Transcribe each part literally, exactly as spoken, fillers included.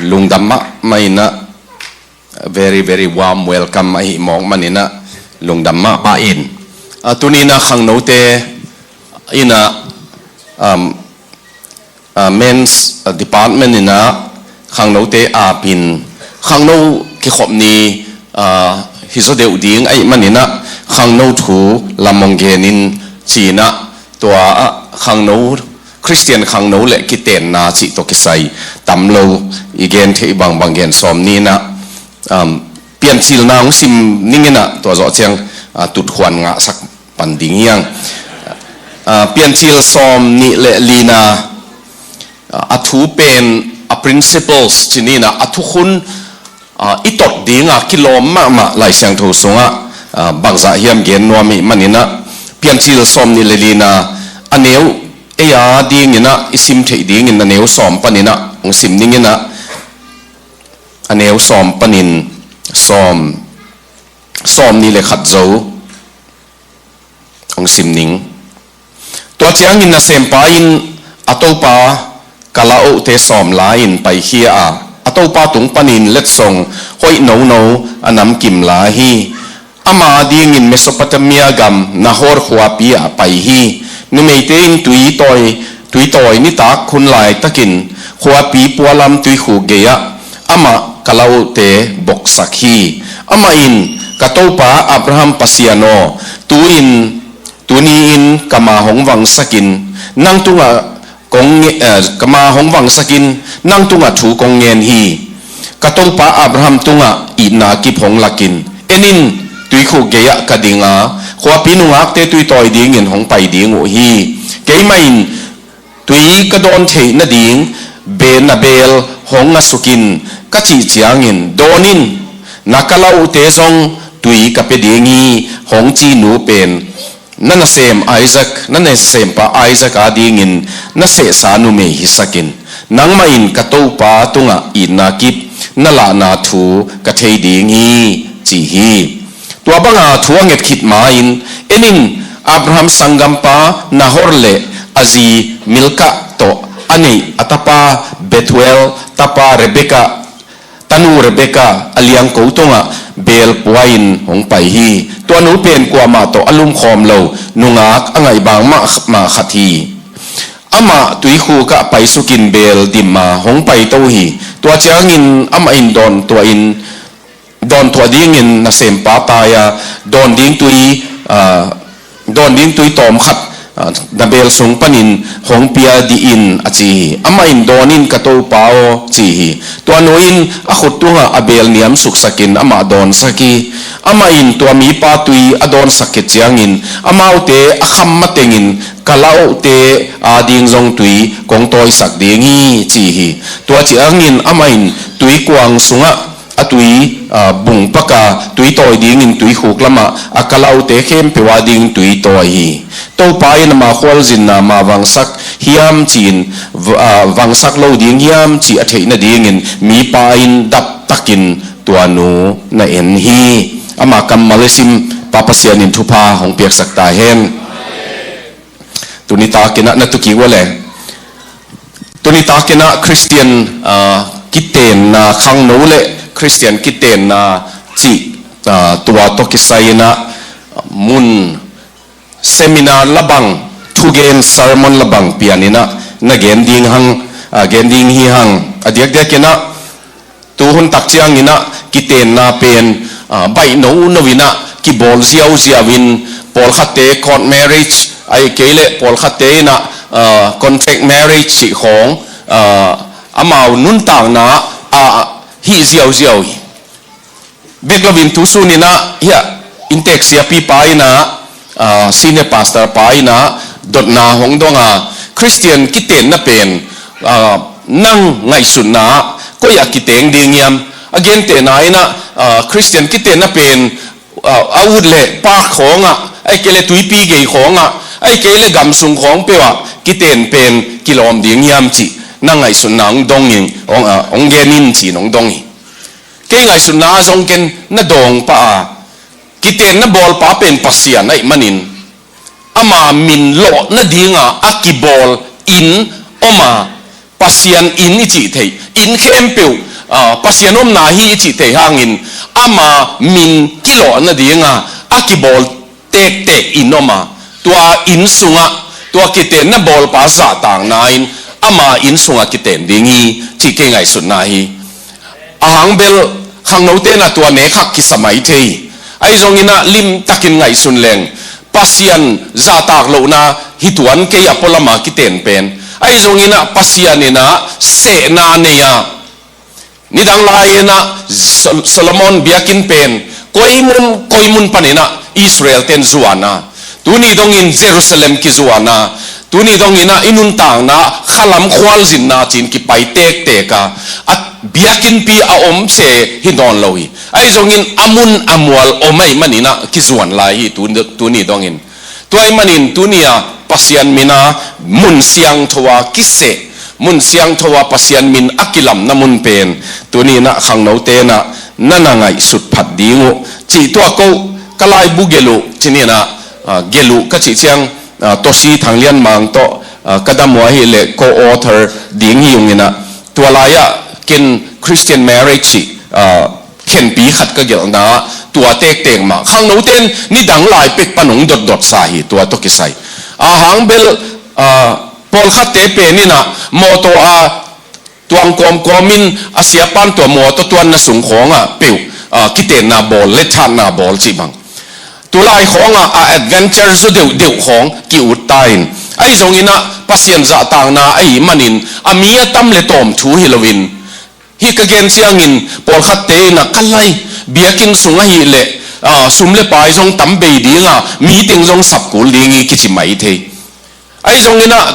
lungdam mahmah in ah, very, very warm welcome ahi mawk manin ah, lungdam mahmah in. Ah, tuni in ah khangnote in ah, um, ah, men's, ah, department in ah khangnote aap in, khangno kikhop ni, ah, hi zaw deuh ding ahih manin ah, khangno thu lam hong gen in ci-in ah, tua ah khangno, Khristian khangno le kitenna cih tawh kisai tam lo i gen theih bangbang gen sawm ni in ah, um, Piancilna hong sim ning in ah, tua zawh ciang, ah, tutkhuan ngahsak pan ding hi hang. Ah, Piancil sawm nih le li-na, ah, a thu pen, a principles ci ni in ah, a thukhun, ah, i tot ding a kilawm mahmah Lai Siangtho sungah, ah, bangzah hiam gen nuam ahih manin ah, Piancil sawm nih le li-na, a neu, ei a ding in ah i sim theih dingin a neu sawm panin ah hong sim ning in ah, a neu sawm panin sawm, sawm nih le khat zo hong sim ning. Tua ciangin nasempa in a topa Kalauhte sawm la-in paikhia a, a topa tung panin letsong hoih nono a namkim la hi. Ama dingin Mesopotamia gam Nahor khuapi ah pai hi. Numeite in tui tawi, tui tawi nitak hun laitakin khuapi pualam tuikhuk gei-ah amah Kalauhte boksak hi. Amah in, "Ka topa Abraham Pasian aw, tu-in, tuni-in kama hong vangsakin, nang tungah kong nge-, eh, kama hong vangsakin, nang tungah thu kong ngen hi. Ka topa Abraham tungah itna kip hong lakin, en in, tuikhuk gei-ah ka ding a, khuapi nungakte tui tawi dingin hong pai ding uh hi. Keimah in tui ka dawn theih nading be-, na beel hong ngasukin," ka cih ciangin, "Dawn in, na Kalauhte zong tui ka pia ding hi," hong ci nu pen na nasem Isaac, na nasempa Isaac adingin na sehsa numei hisakin, nangmah in ka topa tungah itna kip na lahna thu ka thei ding hi, ci hi. Tua banga thu a nget khit ma-in, en in, Abraham sanggampa Nahor le a zi Milkah tawh a neih a tapa Bethuel tapa Rebekah, tanu Rebekah a liangko tungah beel pua-in hong pai hi. Tua nu pen kuamah tawh a lumkhawm lo nungak a ngaih bang mahmah khat hi. Amah tuikhuk ah paisukin beel dim a hong paito hi. Tua ciangin amah in dawntuah in, dawntuah dingin nasempa tai-a, dawn ding tui, ah, dawn ding tui tawm khat, ah, na beel sung panin hong pia dih in, a ci hi. Amah in, "Dawn in, ka topa aw," ci hi. Tua nu in a khut tungah a beel niam suksakin amah dawnsak hi. Amah in tua mipa tui a dawnsak khit ciangin amaute a kham matengin, "Kalauhte ading zong tui kong tawisak ding hi," ci hi. Tua ciangin amah in tuikuang sungah a tui, ah, bung paka tui tawi dingin tuikhuk lamah a Kalauhte khempeuh ading tui tawi hi. Topa in ama khualzinna ma vangsak hiam ci-in, v-, ah, vangsak lo ding hiam cih a theih nadingin mipa in daptakin tua nu na en hi. Ama kammal i sim, Pa Pasian in thupha hong piaksak ta hen. Tunitak in ah na tu kik uh le. Tunitak in ah Khristian, ah, kitenna, khangno le Khristian kitenna cih, ah, tua tawh kisai in ah mun seminar labang, thugen sermon labang pian in ah na gen ding hang, ah, gen ding hi hang. A diakdiak in ah tu hun tak ciangin ah kitenna pen, ah, baih nono in ah kibawl ziauziau in, pawlkhatte court marriage, ahih kei leh pawlkhatte in ah, ah, contract marriage cih khawng, ah, amau nuntakna ah hih ziauziau hi. Bek lo in tu sun in ah, hiah, inntek siapi pa in ah, ah, senior pastor pa in ah dotna hong dong a, Khristian kitenna pen, ah, nang ngaihsutna ah koi ah kiteng ding hiam? A gentehna in ah, ah, Khristian kitenna pen, ah, a ut le park khawng ah, ahih kei leh tuipi gei khawng ah, ahih kei leh gamsung khawng peuh ah kiten pen kilawm ding hiam cih nang ngaihsutna hong dong in, hong, ah, hong gen in ci-in hong dong hi. Kei ngaihsutna ah zong ken na dawng pah a, kitenna bawlpa pen Pasian ahih manin, ama min lawh nadinga a kibawl inn om a, Pasian inn i cih theih inn khempeuh ah, Pasian omna hi i cih thei hangin ama min kilawh nadinga a kibawl tektek inn om a, tua inn sungah tua kitenna bawlpa zahtakna in ama inn sungah kiten ding hi cih kei ngaihsutna hi. Ahang bel khangnote na tua nekhak kisa mai thei. Ahi zongin ah limtakin ngaihsun leng Pasian zahtak lohna hi tuan kei a pualama kiten pen. Ahi zongin ah Pasian in ah sehna nei a, nidang lai-in ah Sol-, Solomon biakinn pen koi mun koi mun panin ah Israel ten zuan a, tuni dongin Jerusalem kizuan a, tuni dongin ah i nuntakna khalam khualzinna ci-in kipai tektek a, a biakinnpi a om se hi nawn lo hi. Ahi zongin a mun a mual om ahih manin ah kizuan lai hi tu-, tuni dongin. Tua ahih manin tuni-a Pasian min a mun siangtho a kiseh, mun siangtho a Pasian min a kilamna mun pen tuni-in ah khangnote na na na ngaihsut phat ding uh cih tua ko ka laibu gelh uh ci-in ah, ah, gelh uh ka cih ciang, ah, Tosi Thang Lian Mang tawh, ah, ka dam uh ahih leh co-author ding hi ung in ah, tua lai-ah ken Christian marriage hi, ah, khenpi khat ka gelhna tua tektek mah. Khangnote in nidang lai pek pan hong dotdot sa hi tua tawh kisai. Ahang bel, ah, pawlkhatte pen in ah mawtaw a tuang kawmkawm in a siapan tua mawtaw tuanna sung khawngah peuh, ah, kitenna bawl, lethatna bawl cih bang. Tulai khawngah a adventure zaw deuhdeuh khawng ki-ut ta in. Ahi zongin ah Pasian zahtakna ahih manin a mi a tam le tawm thu hi loin, hih ka gen ciangin pawlkhatte in ah ka lai biakinn sung ahih leh, ah, sum le pai zong tam bei ding a, meeting zong sap kul ding hi kici mai thei. Ahi zongin ah,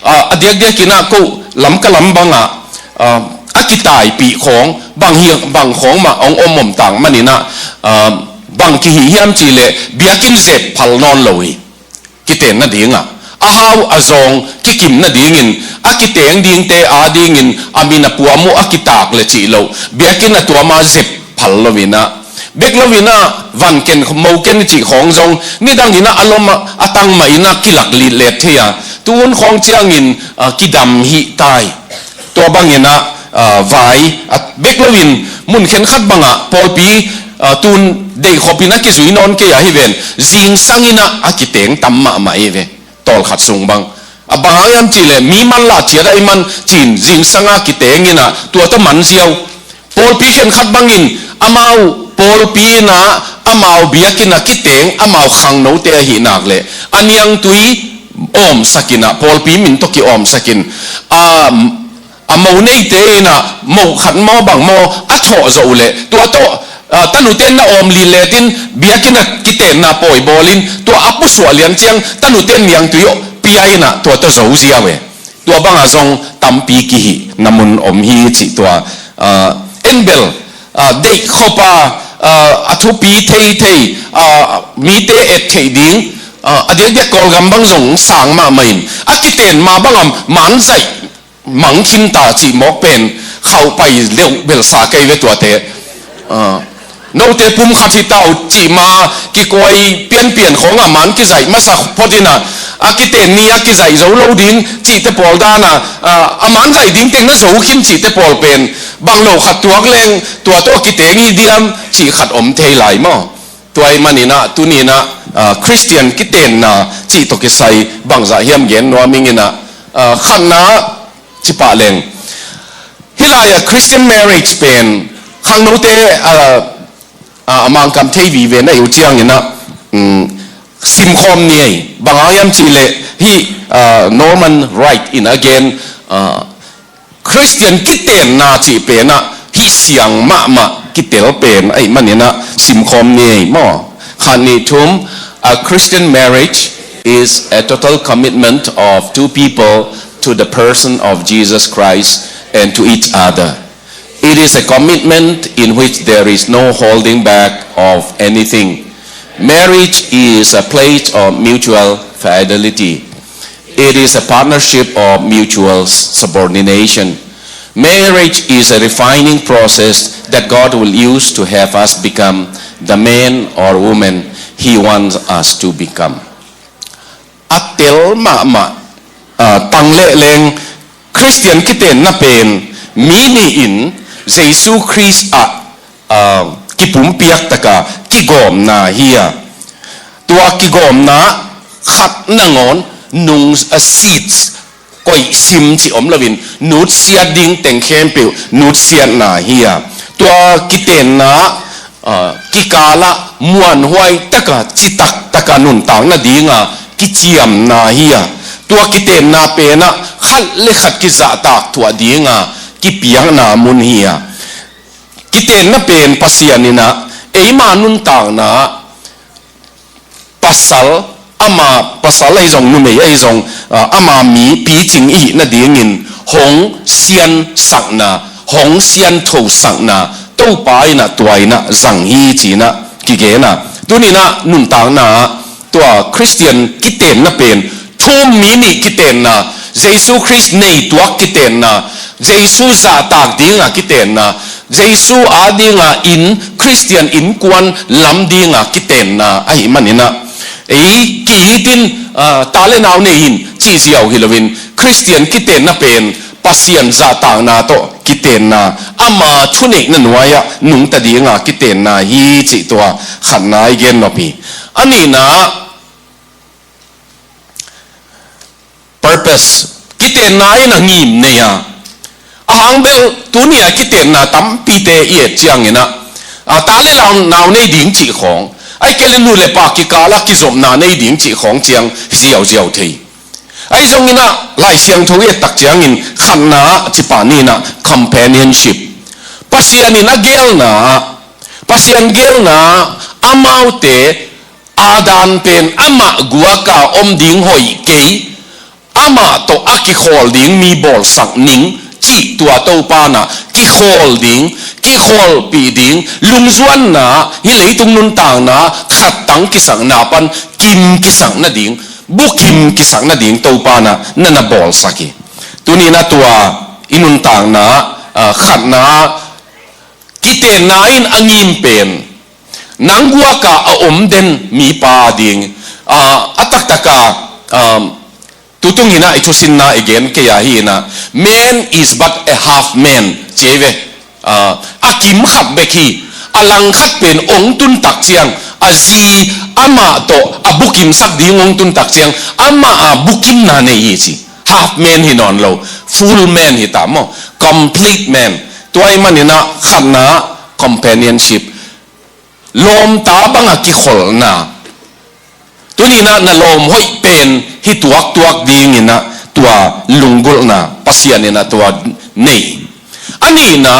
ah, a diakdiakin ah ko Lamka lam bangah, ah, a kitaipih khawng bang hi, bang khawng mah hong om om tak manin ah, ah, bang kihih hiam cih leh biakinn zep phal nawn lo hi. Kiten nadingah a hau a zawng kikim nadingin a kiteng dingte adingin a min a puam uh a kitak le cih loh biakinn a tuam a zep phal loin ah, bek loin ah van ken mo ken cih khawng zong nidangin ah a lom ah a tang mahin ah kilak litlet thei a, tu hun khawng ciangin, ah, kidam hih ta hi. Tua bangin ah, ah, vai, ah, bek loin mun khenkhat bangah pawlpi, ah, tun deihkhopin a kizui nawn kei ahi ven, zingsangin ah a kiteng tam mahmah hi ve. Tawlkhat sung bang a bang hang hiam cih leh mi manlah ciat ahih man ci-in zingsang a kitengin ah tua tawh man ziau. Pawlpi khenkhat bangin amau pawlpi in ah amau biakinn a kiteng amau khangnote ahih nak leh a niangtui awmsakin ah pawlpi min tawh ki-awmsakin, a, a mo neite in ah mo khat maw bang maw a thawh zawh uh leh tua tawh, ah, tanuten na awm litlet in biakinn a kitenna pawi bawlin tua a pusuah lian ciang tanuten niangtui awh pia in ah tua tawh zo ziau e. Tua bangah zong tampi kihihna mun om hi cih tua, ah, en bel, ah, deihkhop a, ah, a thupi theithei, ah, mite et theih ding, ah, a diakdiak Kawlgam bang zong sang mahmah in a kiten ma bangah man zaih mang khin ta cih mawk pen khauh pai deuh belsa kei ve tuate. Ah, note pum khat hi ta uh cih ma kikuai pianpian khawngah man kizaih masa phot in ah, a kiten ni a kizaih zo lo ding cihte pawl dan a, ah, a man zaih ding teng na zo khin cihte pawl pen bang lo khat tuak leng tua tawh a kiteng hi diam cih khat om thei lai maw? Tua ahih manin ah tuni-in ah, ah, Christian kitenna cih tawh kisai bangzah hiam gen nuam ing in ah, ah, khatna cipah leng. Hih lai-ah Christian marriage pen khangnote, ah, ah, a Mangkam thei vive na i uh ciangin ah, um, simkhawm ni ei. Bang hang hiam cih leh hih, ah, Norman Wright in a gen, ah, Christian kitenna cih pen ah hih siang mahmah kitel pen ahih manin ah simkhawm ni ei maw? Khat nih thum, a Christian marriage is a total commitment of two people to the person of Jesus Christ and to each other. It is a commitment in which there is no holding back of anything. Marriage is a pledge of mutual fidelity. It is a partnership of mutual subordination. Marriage is a refining process that God will use to have us become the man or woman He wants us to become. A tel mahmah, ah, tang leh leng Christian kitenna pen mi nih in Jesu Khrist ah, ah, kipumpiak taka kigawmna hi a, tua kigawmna khat nangawn nung, ah, seeds, koih sim cih om loin nutsiat ding teng khempeuh nutsiatna hi a, tua kitenna, ah, kikalah muanhuai taka citak taka nuntak nadinga kiciamna hi a, tua kitenna penah khat le khat kizahtak thuah dinga kipiakna mun hi a, kitenna pen Pasian inah eima nuntakna pasal, ama pasal ahi zong, numei ahi zong, ah, ama mi picing i hih nadingin hong siansakna, hong sianthosakna Topa inah tua inah zang hi ci-inah kigen a. Tuninah nuntakna ah tua Khristian kitenna pen thum mi nih kitenna, Jesu Khrist neituak kitenna, Jesu zahtak dinga kitenna, Jesu adinga inn, Khristian innkuan lam dinga kitenna ahih maninah ei kiitin, ah, ta le nau nei in cih ziau hi loin Khristian kitenna pen Pasian zahtakna tawh kitenna, ama thuneihna nuai-ah nungta dinga kitenna hi cih tua khatna i gen nop hi. A nihna purpose, kitenna in a ngim nei a, a hang bel tuni-a kitenna tampite i et cianginah, a, ta le lau-, nau nei ding cih khawng, ahih kei le nu le pa kikala kizopna nei ding cih khawng ciang ziauziau thei. Ahi zonginah Lai Siangtho i et tak ciangin khatna ah cipah ninah companionship. Pasian in a gelna, Pasian gelna amaute Adam pen amah guaka om ding hoih kei, amah tawh a kikhawl ding mi bawlsak ning cih tua Topa inah kikhawl ding, kikhawlpih ding, lungzuanna, hih leitung nuntakna khattang kisakna pan kim kisak nading, bukim kisak nading Topa inah na na bawlsak hi. Tuninah tua i nuntakna, ah, khatna kitenna in a ngim pen nang guaka a om den mipa ding, ah, a taktaka, um, tutung hinah i thusinna i gen kei a hinah, "Man is but a half man," ci ei ve. Ah, a kim khat bek hi, a langkhat pen ong tun tak ciang, a zi amah tawh a bukimsak ding ong tun tak ciang, amah a bukimna nei hi ci. Half man hi nawn lo, full man hi ta maw, complete man. Tua ahih maninah khatna companionship, lawmta banga kikholhna. Tuninah na lawm hoih pen hi tuaktuak dinginah tua lunggulhna Pasian inah tua nei. A nihna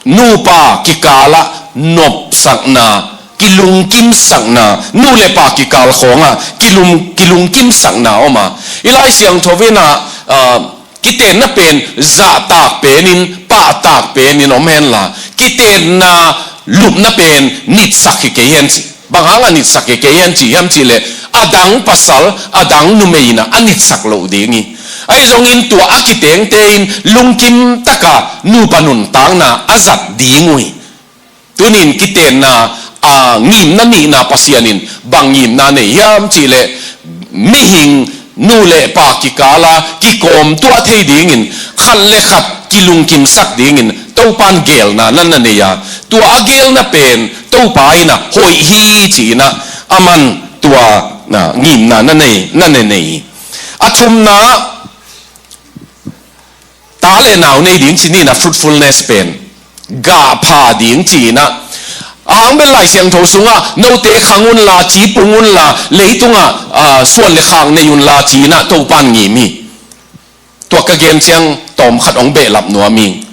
nupa kikalah nopsakna, kilungkimsakna, nu le pa kikal khawngah kilung-, kilungkimsakna om a. I Lai Siangtho inah, ah, kitenna pen zahtak penin, pahtak penin om henla, kitenna lupna pen nitsak hi kei hen ci. Bang hangah nitsak hi kei hen ci hiam cihleh, a dang pasal, a dang numei inah a nitsak loh ding hi. Ahi zongin tua a kitengte in lungkim taka nupa nuntakna a zat ding uh hi. Tunin kitenna, a, ngimna nihna Pasian in bang ngimna nei hiam cihleh, mihing nu le pa kikala kikawmtuah thei dingin, khat le khat kilungkimsak dingin Topan gelna na na nei a, tua a gelna pen Topa inah hoih hi ci-inah aman tua, na, ngimna na nei, na na nei hi. A thumna, ta le nau nei ding ci ninah fruitfulness pen gah pha ding ci-inah, a hang bel Lai Siangtho sungah, "Note khang unla, ci pung unla, leitungah, ah, suan le khak nei unla," ci-inah Topan ngim hi. Tua ka gen ciang tawmkhat hong behlap nuam ing.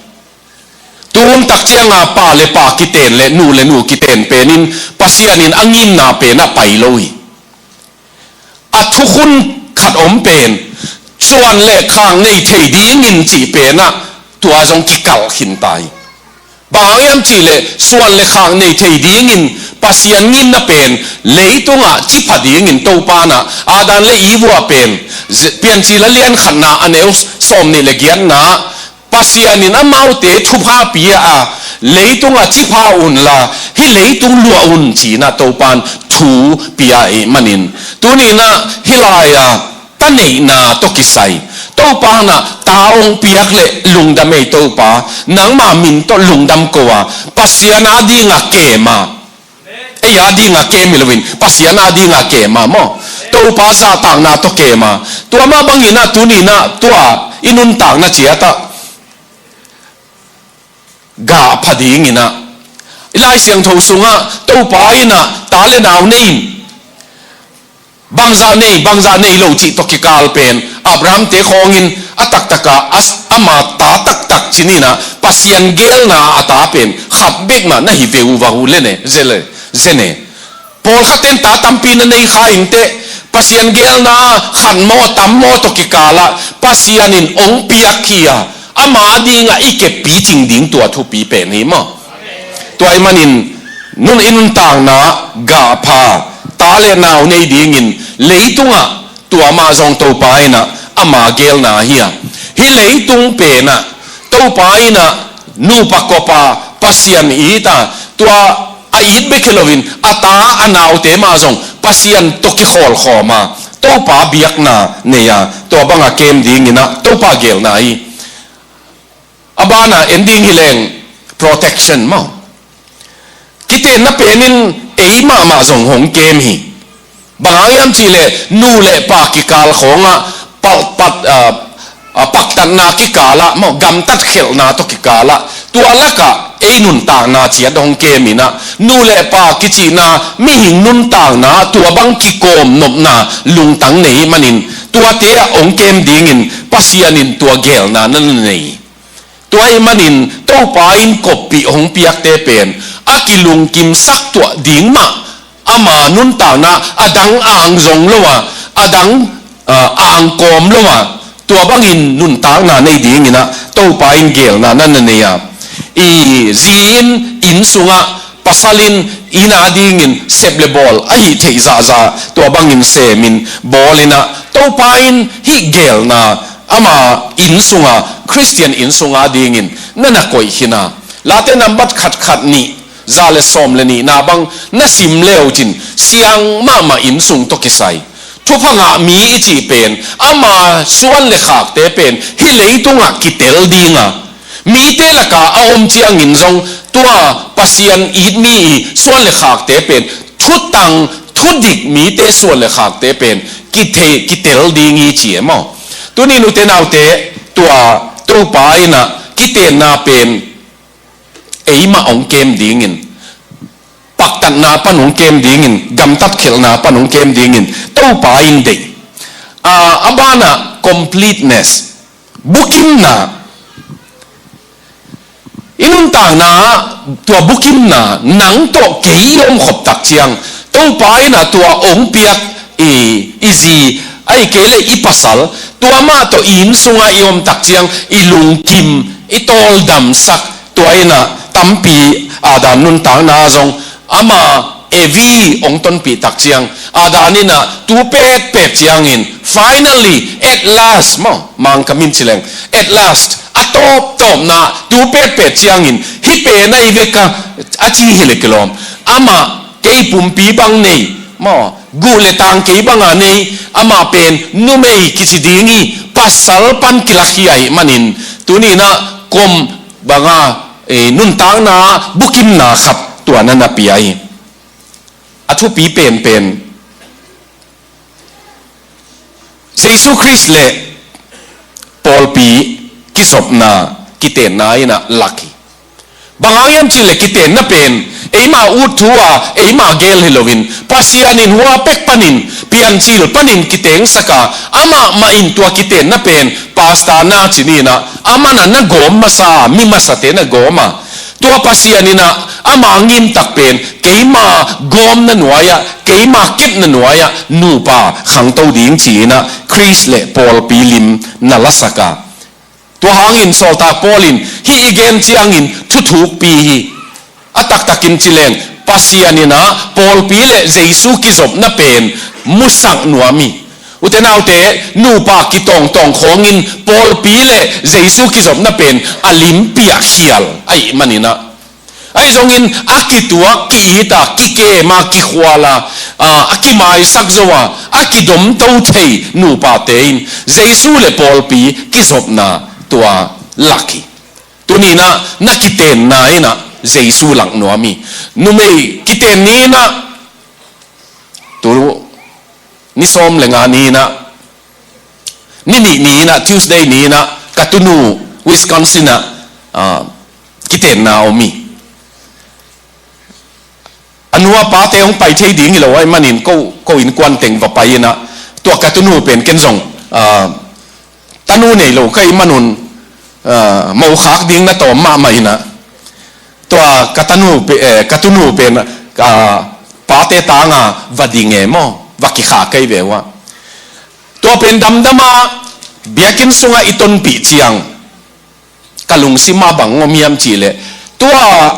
Tun tak cianga pa le pa kiten le nu le nu kiten penin Pasian in a ngimna penah pai lo hi. A thukhun khat om pen, suan le khak nei thei dingin cih penah tua zong kikalh khin ta hi. Bang hang hiam cihleh, suan le khak nei thei dingin Pasian ngimna pen leitungah cipha dingin Topa inah Adam le Eve a pen, Piancil a lian khatna a neu sawmnih le giatna, Pasian in amaute thupha pia a, "Leitungah cipha unla, hih leitung luah un," ci-inah Topan thu pia ahih manin, tuninah hih lai-a ta neihna tawh kisai, Topa hangah ta hong piak leh lungdam ei Topa, nangma min tawh lungdam ko a, Pasian a dingah kem a, ei a dingah kem hi loin Pasian a dingah kem a maw. Topa zahtakna tawh kem a. Tua mah bangin ah tuni-in ah tua i nuntakna ciat ah gah pha dingin ah, i Lai Siangtho sungah Topa in ah ta le nau nei in, bangzah nei, bangzah nei lo cih tawh kikal pen Abraham-te khawngin a taktak a, a, ama ta taktak ci-in ah Pasian geelna a ta pen khat bek mah na hi veuva uh le ne, ze le, ze ne. Pawlkhat ten ta tampi na nei kha inteh, Pasian geelna khat maw tam maw tawh kikal ah Pasian in hong piak hi a, ama dingah i kep picing ding tua thupi pen hi maw. Tua ahih manin nun, i nuntakna gah pha, ta le nau nei dingin leitungah tua mah zong Topa in ah ama geelna hi a. Hih leitung pen ah Topa in ah nupa kawpa Pasian it a, tua a it bek hi loin a ta a naute mah zong Pasian tawh kikhawlkhawm a, Topa biakna nei a, tua bangah kem dingin ah Topa geelna hi. A banah en ding hi leng protection maw. Kitenna pen in ei mahmah zong hong kem hi. Bang hang hiam cih leh nu le pa kikal khawngah pa, pa, ah, ah, paktatna kikal ah maw, gamtat khelhna tawh kikal ah, tua lakah ei nuntakna ciat hong kem in ah, nu le pa kicihna mihing nuntakna tua bang kikawm nopna lungtang nei manin tuate ah hong kem dingin Pasian in tua geelna na nei. Tua ahih manin Topa in koppih hong piakte pen a kilungkimsak tuah ding mah, ama nuntakna a dang ang zong lo a, a dang, ah, ang kawm lo a, tua bangin nuntakna nei dingin ah Topa in geelna na na nei a. I zi in, inn sungah pasal in inn a dingin sep le bawl ahi theih zahzah tua bangin semin bawl in ah Topa in hih geelna ama inn sunga, Khristian inn sunga dingin na na koih khin a. Late nambat khat khat nih, za le sawm le nihna bang na sim le uh cin siang mahmah inn sung tawh kisai. Thupha ngah mi i cih pen ama suan le khakte pen hih leitungah kitel ding a, mite lakah a om ciangin zong tua Pasian it mi i suan le khakte pen thutang, thudik mite suan le khakte pen kithei, kitel ding hi ci e maw. Tuni nute naute, tua Topa in ah kitenna pen ei mah hong kem dingin, paktatna pan hong kem dingin, gamtat khelhna pan hong kem dingin Topa in deih. Ah, a banah completeness, bukimna. I nuntakna ah tua bukimna, nang tawh kei i omkhop tak ciang Topa in ah tua hong piak i, i zi, ahih kei leh i pasal, tua mah tawh i inn sungah i om tak ciang i lungkim, i tawldamsak, tua in ah tampi Adam nuntakna ah zong ama Evi hong tonpih tak ciang Adam in ah tu petpet ciangin, finally, at last maw, Mangkam in ci leng, at last, a tawptawpna tu petpet ciangin hih pen ahi vek a, a ci hi leh kilawm. Amah kei pumpi bang nei maw, guh le tang kei banga nei, amah pen numei kici ding hi, pasal pan kilak hi ahih manin tuni in ah kom banga, eh, nuntakna bukimna khat tua na na pia hi. A thupi penpen Jesu Khrist le pawlpi kizopna, kitenna in ah lak hi. Bang hang hiam cih leh kitenna pen eima ut thu a, eima gel hi loin Pasian in hua pek panin, Piancil panin kitengsak a, amah mah in tua kitenna pen pastor na ci ni in ah, amah na na gawm masa a, mi masate na gawm a. Tua Pasian in ah ama ngimtak pen keima gawmna nuai-ah, keima kepna nuai-ah nupa khangto ding ci-in ah Khrist le pawlpi lim na lasak a. Tua hangin sawltak Paul in hih i gen ciangin thuthukpi hi. A taktakin ci leng Pasian in ah pawlpi le Jesu kizopna pen musak nuam hi. Ute naute, nupa kitawngtawng khawngin pawlpi le Jesu kizopna pen a limpi ah khial ahih manin ah, Ahi zongin a kituak, ki-it a, kikem a, kikhual a, a, a kimaisak zo a, a kidomto thei nupate in Jesu le pawlpi kizopna tua lak hi. Tuni in ah na kitenna in ah Jesu lak nuam hi. Numei kiten ni in ah, tu ni sawm le nga ni in ah, ni nih ni in ah, Tuesday ni in ah ka tunu Wisconsin ah, ah, kitenna om hi. A nu a pate hong pai thei ding hi lo ahih manin ko, ko innkuan teng va pai in ah, tua ka tunu pen ken zong, ah, tanu nei lo ka hih manun, ah, mokhak ding na tawm mahmah in ah, tua ka tanu pe-, eh, ka tunu pen, ah, pate tang a va ding e maw, va kikhah kei ve uh a. Tua pen damdam a biakinn sungah i tonpih ciang ka lungsim ah bang om hiam cih leh, tua,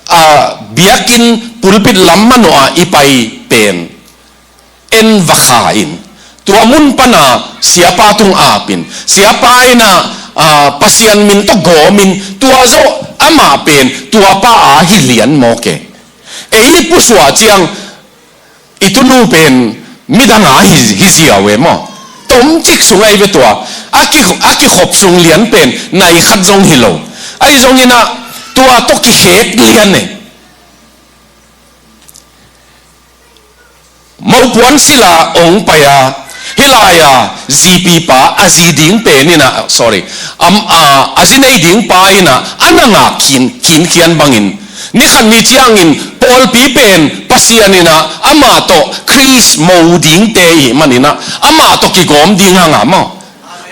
ah, biakinn pulpit lam manawh ah i pai pen en va kha in, tua mun pan a siapa tung ap in, siapa in ah, ah, Pasian min tawh gawm in, tua zawh amah pen tua pa a hi lian mawk e. Ei i pusuah ciang i tunu pen midang a hi, hi ziau e maw? Tomcik sung ahi ve tua. A ki, a kikhop sung lian pen nai khat zong hi lo. Ahi zongin ah tua tawh kikhek lian e. Mopuan sila ong pai a, hih lai a zipipa a zi ding pen in ah, sorry, am, a, a zi nei ding pa in ah a na ngak khin, khinkhian bangin, ni khat ni ciangin pawlpi pen Pasian in ah amah tawh Khrist mo dingte i hih manin ah amah tawh kigawm ding hang a maw,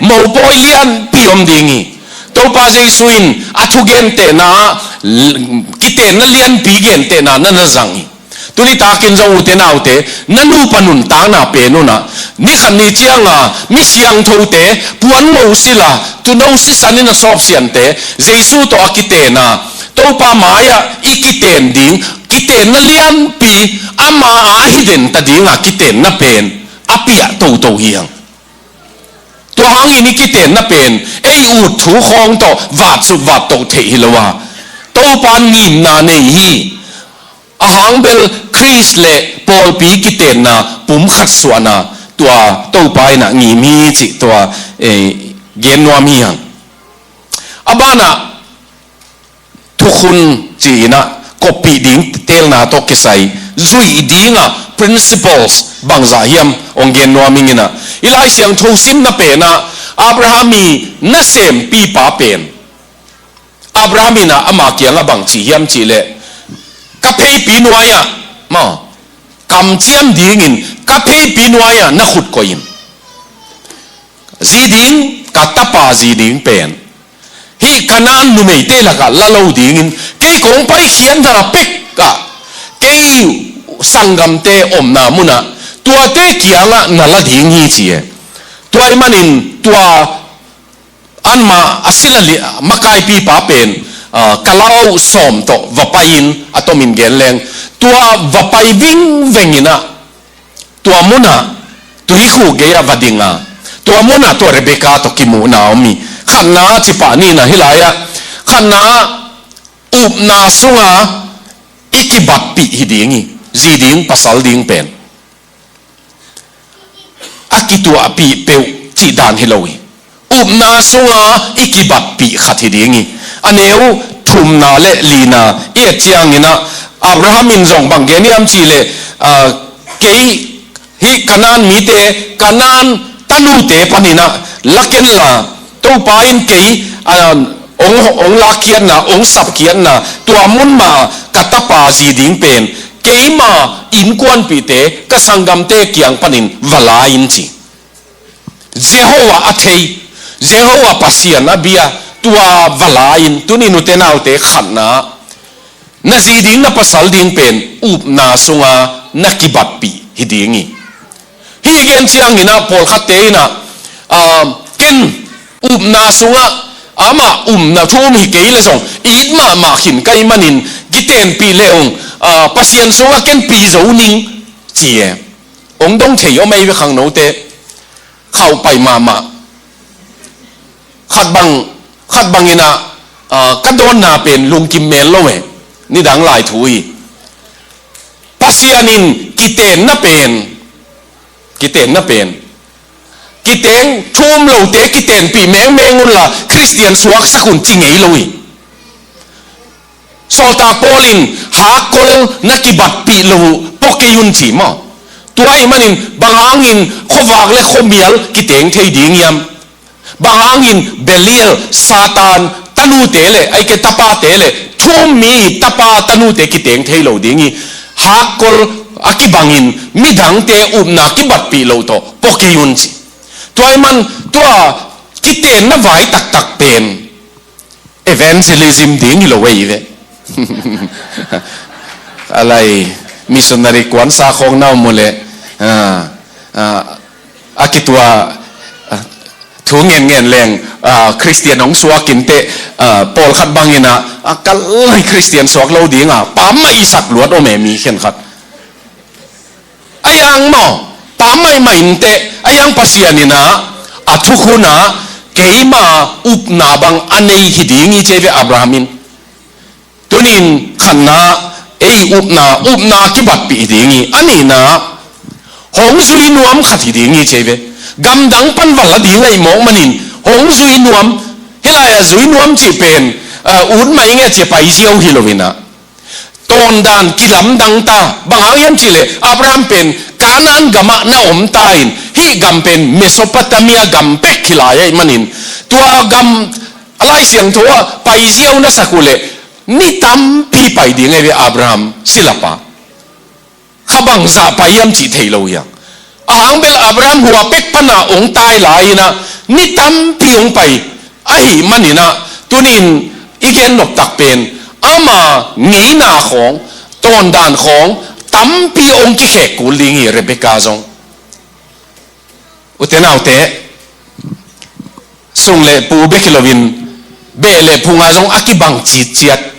mopawi lianpi om ding hi. Topa Jesu in a thugentehna ah kitenna lianpi gentehna na na zang hi. Tuni takin zong ute naute, na nupa nuntakna pen un ah, ni khat ni ciang a mi siangthote puan mo sila, tuuno sisan in a sawpsiante Jesu tawh a kiten a, Topa mai ah i kiten ding, kitenna lianpi ama a hi den ta ding a kitenna pen a piah toto hi hang. Tua hangin i kitenna pen ei ut thu khawng tawh vatsuk vatto theih hi lo a, Topa ngimna nei hi. A hang bel Khrist le pawlpi kitenna pumkhat suahna tua Topa in ah ngim hi cih tua, eh, gen nuam hi hang. A banah thukhun ci-in ah koppih ding teelna tawh kisai zuih ding a principles bangzah hiam hong gen nuam ing in ah, i Lai Siangtho simna pen ah Abraham i nasempipa pen, Abraham in ah ama kiangah bang ci hiam cih leh, ka pheipi nuai-ah maw, kamciam dingin ka pheipi nuai-ah na khut koih in. Zi ding, ka tapa zi ding pen hih Kanaan numeite lakah la lo dingin kei kong paikhiatna pek ah kei sanggamte omna munah tuate kiangah na la ding hi ci e. Tua ahih manin tua anmah a sila li-, makaipipa pen, ah, ka lau sawm tawh va pai-in a tomin gen leng, tua va pai vingveng in ah tua munah tuikhuk gei-ah va ding a, tua munah tua Rebekah tawh kimuhna om hi. Khatna cipah ni in ah hih lai-ah, khatna upna sunga i kibatpih hi ding hi. Zi ding pasal ding pen a kituahpih peuh cih dan hi lo hi. Upna sunga i kibatpih khat hi ding hi. A neu thumna le lina i et ciangin ah Abraham in zong bang gen hiam cih leh, ah, kei hih Kanaan mite, Kanaan tanute panin ah la ken la, Topa in kei, ah, ong, ong lakkhiatna, ong sapkhiatna tua mun mah ka tapa zi ding pen keima innkuanpihte, ka sanggamte kiang panin va la in ci. Jehovah a thei, Jehovah Pasian a bia tua va la in, tuni nute naute khatna, na zi ding na pasal ding pen upna sunga na kibatpih hi ding hi. Hih i gen ciangin ah pawlkhatte in ah, ah, ken upna sungah amah upna thu um hi kei leh zong it mahmah khin ka hih manin kitenpih le ung, ah, Pasian sungah ken pi zo ning ci e. Ong dong thei om ei ve khangnote, khauh pai mahmah. Khat bang, khat bangin ah, ah, ka dawnna pen lungkim mel lo e. nidang lai thu hi. Pasian in kitenna pen, kitenna pen, kiteng thu um lote kitenpih mengmeng unla Khristian suaksak un ci ngei lo hi. Sawltak Paul in hakkol na kibatpih lo uh pua kei un ci maw? Tua ahih manin bang hangin khuavak le khuamial kiteng thei ding hiam? Bang hangin Belial, Satan tanute le, ahih kei tapate le, thu um mi tapa tanute kiteng thei lo ding hi. Hakkol a kibangin midangte upna kibatpih loh tawh pua kei un ci. Tua ahih man tua kitenna vai taktak pen evangelism ding hi lo ei ve. A lai, missionary kuansa khawng na om uh leh, ah, ah, a kitua, ah, thu ngen ngen leng, ah, Khristian hong suak in teh, ah, pawlkhat bangin ah, a kal lai Khristian suak lo ding a, pam mah i sak luat om e mi khenkhat. A hiang maw, pam maimai in teh, a hiang Pasian in ah, a thukhun ah, keima upna bang a nei hi ding hi ci ei ve Abraham in. Tunin khatna, ei upna, upna kibatpih hi ding hi. A nihna, hong zui nuam khat hi ding hi ci ei ve. Gamdang pan va la ding ahih mawk manin, hong zui nuam, hih lai-ah zui nuam cih pen, ah, ut mah i nget ci a pai ziau hi lo in ah. Tawndan kilamdang ta, bang hang hiam cih leh Abraham pen Kanaan gamah na om ta in, hih gam pen Mesopotamia gam bek hi lai ahih manin, tua gam a Lai Siangtho ah pai ziau na sak uh leh ni tampi pai ding ei ve Abraham silapa. Kha bangzah pai hiam cih thei lo hiam? A hang bel Abraham hua pek pana hong tai lai in ah, ni tampi hong pai ahih manin ah, tunin i gen nop tak pen, ama ngeina khawng, tawndan khawng, tampi hong kikhek kul ding hi Rebekah zong. Ute naute, sung le pu bek hi loin, beh le phung ah zong a kibang citciat.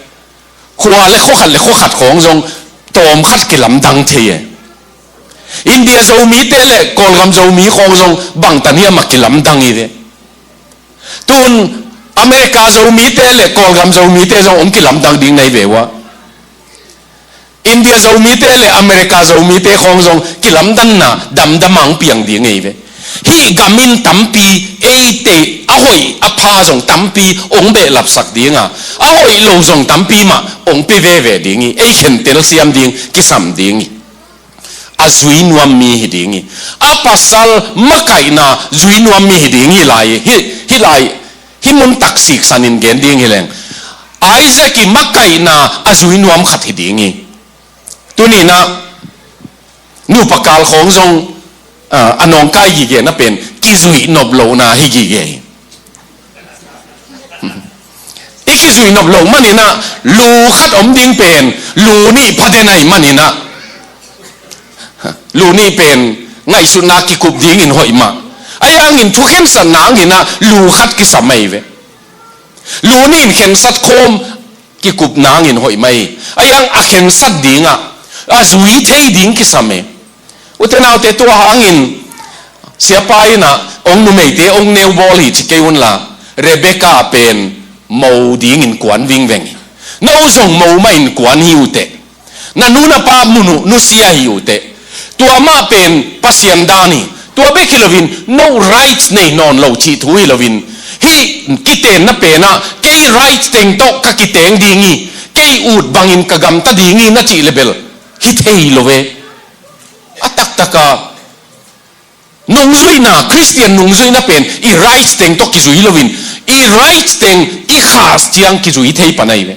Khua le khua khat le khua khat khawng zong tawm khat kilamdang thei e. India Zomite le Kawlgam Zomi khawng zong bangtan hiam a kilamdang hi ve. Tun America Zomite le Kawlgam Zomite zong hong kilamdang ding na hi ve uh a. India Zomite le America Zomite khawng zong kilamdanna damdam a hong piang ding hi ve. Hih gam in tampi eite a hoih a pha zong tampi hong behlapsak ding a, a hoih lo zong tampi mah hong pia veve ding hi. Ei khentel siam ding kisam ding hi. A zui nuam mi hi ding hi. A pasal makaihna zui nuam mi hi ding hi lai hi. Hih lai, hih mun tak siksan in gen ding hi leng, Isaac i makaihna a zui nuam khat hi ding hi. Tuni in ah nupa kal khawng zong, ah, a nawngkai gige na pen kizuih nop lohna hi gige hi. I kizuih nop loh manin ah lu khat om ding pen lu nih pha den ahih manin ah, lu nih pen ngaihsutna kikup dingin hoih mah. Ahi hangin thukhensatna hangin ah lu khat kisam ahi ve. Lu nih in khensat khawm kikup nangin hoih mai. Ahi hang a khensat dingah a zui thei ding kisam e. Ute naute, tua hangin siapa in ah hong numeite hong neu bawl hi ci kei unla, Rebekah pen mo dingin kuan vingveng hi. No zong mo mahin kuan hi uh teh. Na nu na pa mun uh nusia hi uh teh. Tua mah pen Pasian dan hi. Tua bek hi loin no rights nei nawn lo cih thu hi loin, hih kitenna penah kei rights teng tawh ka kiteng ding hi, kei ut bangin ka gamta ding hi na cih le bel hi thei lo ve. A taktak a nungzuihna, Khristian nungzuihna pen i rights teng tawh kizui loin, i rights teng i khas ciang kizui thei pan ahi ve.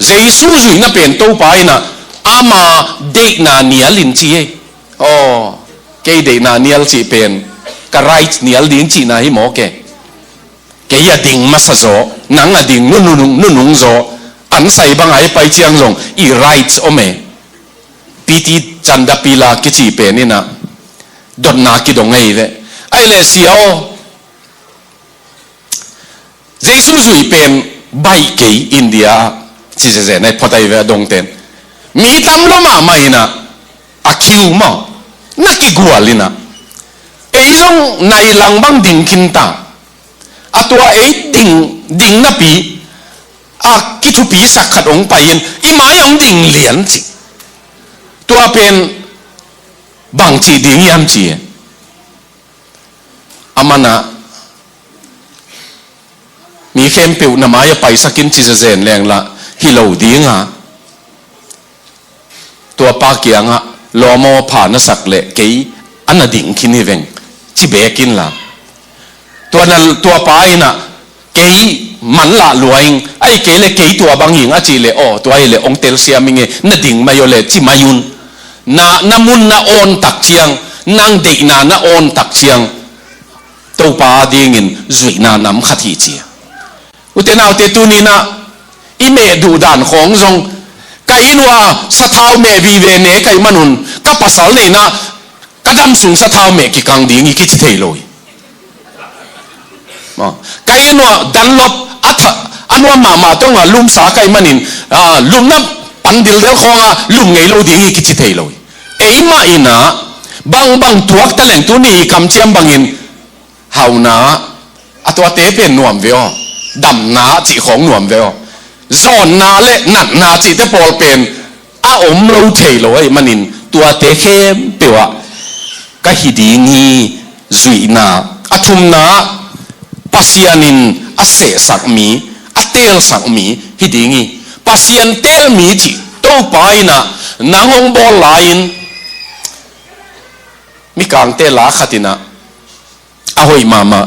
Jesu zuihna pen Topa in ah ama deihna nial in ci hi. Aw, kei deihna nial cih pen ka rights nial ding cihna hi mawk e. Kei a ding masa zaw, nang a ding nunung, nunung zaw, an sai bang a i pai ciang zong i rights om e. Piti candapila kici pen in ah dotna kidong ahi ve. Ahi leh sia aw, Jesu zuih pen baih kei India ah ci zezen ahi phot ahi ve a dongten. Mi tam lo mahmah in ah a kiu maw, na kigual in ah ei zong nai lang bang ding khin ta. A tua ei ding, ding napi a kithupisak khat hong pai-in i mai-ah hong ding lian ci. Tua pen bang cih ding hiam ci. A man ah mi khempeuh na mai-ah paisak in ci zazen leng lah hi lo ding a, tua pa kiangah lawm aw, pha na sak leh kei a na ding khin hi veng ci beek inla, tua na, tua pa in ah kei man lah lua ing, ahih kei leh kei tua bang hing a cih leh, aw, tua hi leh hong telsiam ing e, na ding mai aw leh ci mai un. Na, na mun na awn tak ciang, nang deihna na awn tak ciang, Topa dingin zuihna nam khat hi ci. Ute naute, tuni-in ah i meh duhdan khawng zong, ka inn uah sathau meh vive ne ka hih manun ka pasal neihna ka dam sung sathau meh kikang ding hi kici thei lo hi. Maw, ka inn uah Dunlop a tha, a nuam mahmah tawngah lumsa ka hih manin, ah, lumna pan dildel khawngah lum ngei lo ding hi kici thei lo hi. Eimah in ah bangbang tuak taleng tuni i kamciam bangin hauna, a tuate pen nuam ve aw, damna cih khawng nuam ve aw, zawnna le natna cihte pawl pen a om lo thei lo ahih manin tuate khempeuh ah ka hi ding hi zuihna. A thumna, Pasian in a sehsak mi, a teelsak mi hi ding hi. Pasian teel mi cih Topa in ah nang hong bawl lai-in, Mikangte la khat in ah a hoih mahmah,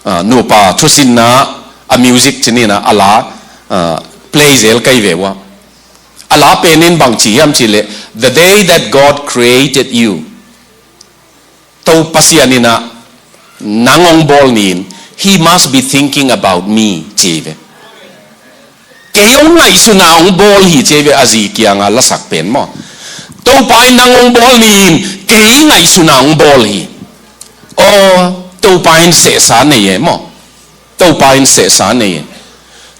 ah, nupa thusinna, a music cih ni-in ah a la, ah, play zel ka hi ve ua. A la pen in bang ci hiam cih leh, "The day that God created you." Topa Pasian in ah nang hong bawl ni-in, "He must be thinking about me," ci hi ve. Kei hong ngaihsun a hong bawl hi ci hi ve, a zi kiangah lasak pen maw. Topa in nang hong bawl ni-in kei ngaihsun a hong bawl hi. Aw, Topa in sehsa nei e maw. Topa in sehsa nei e.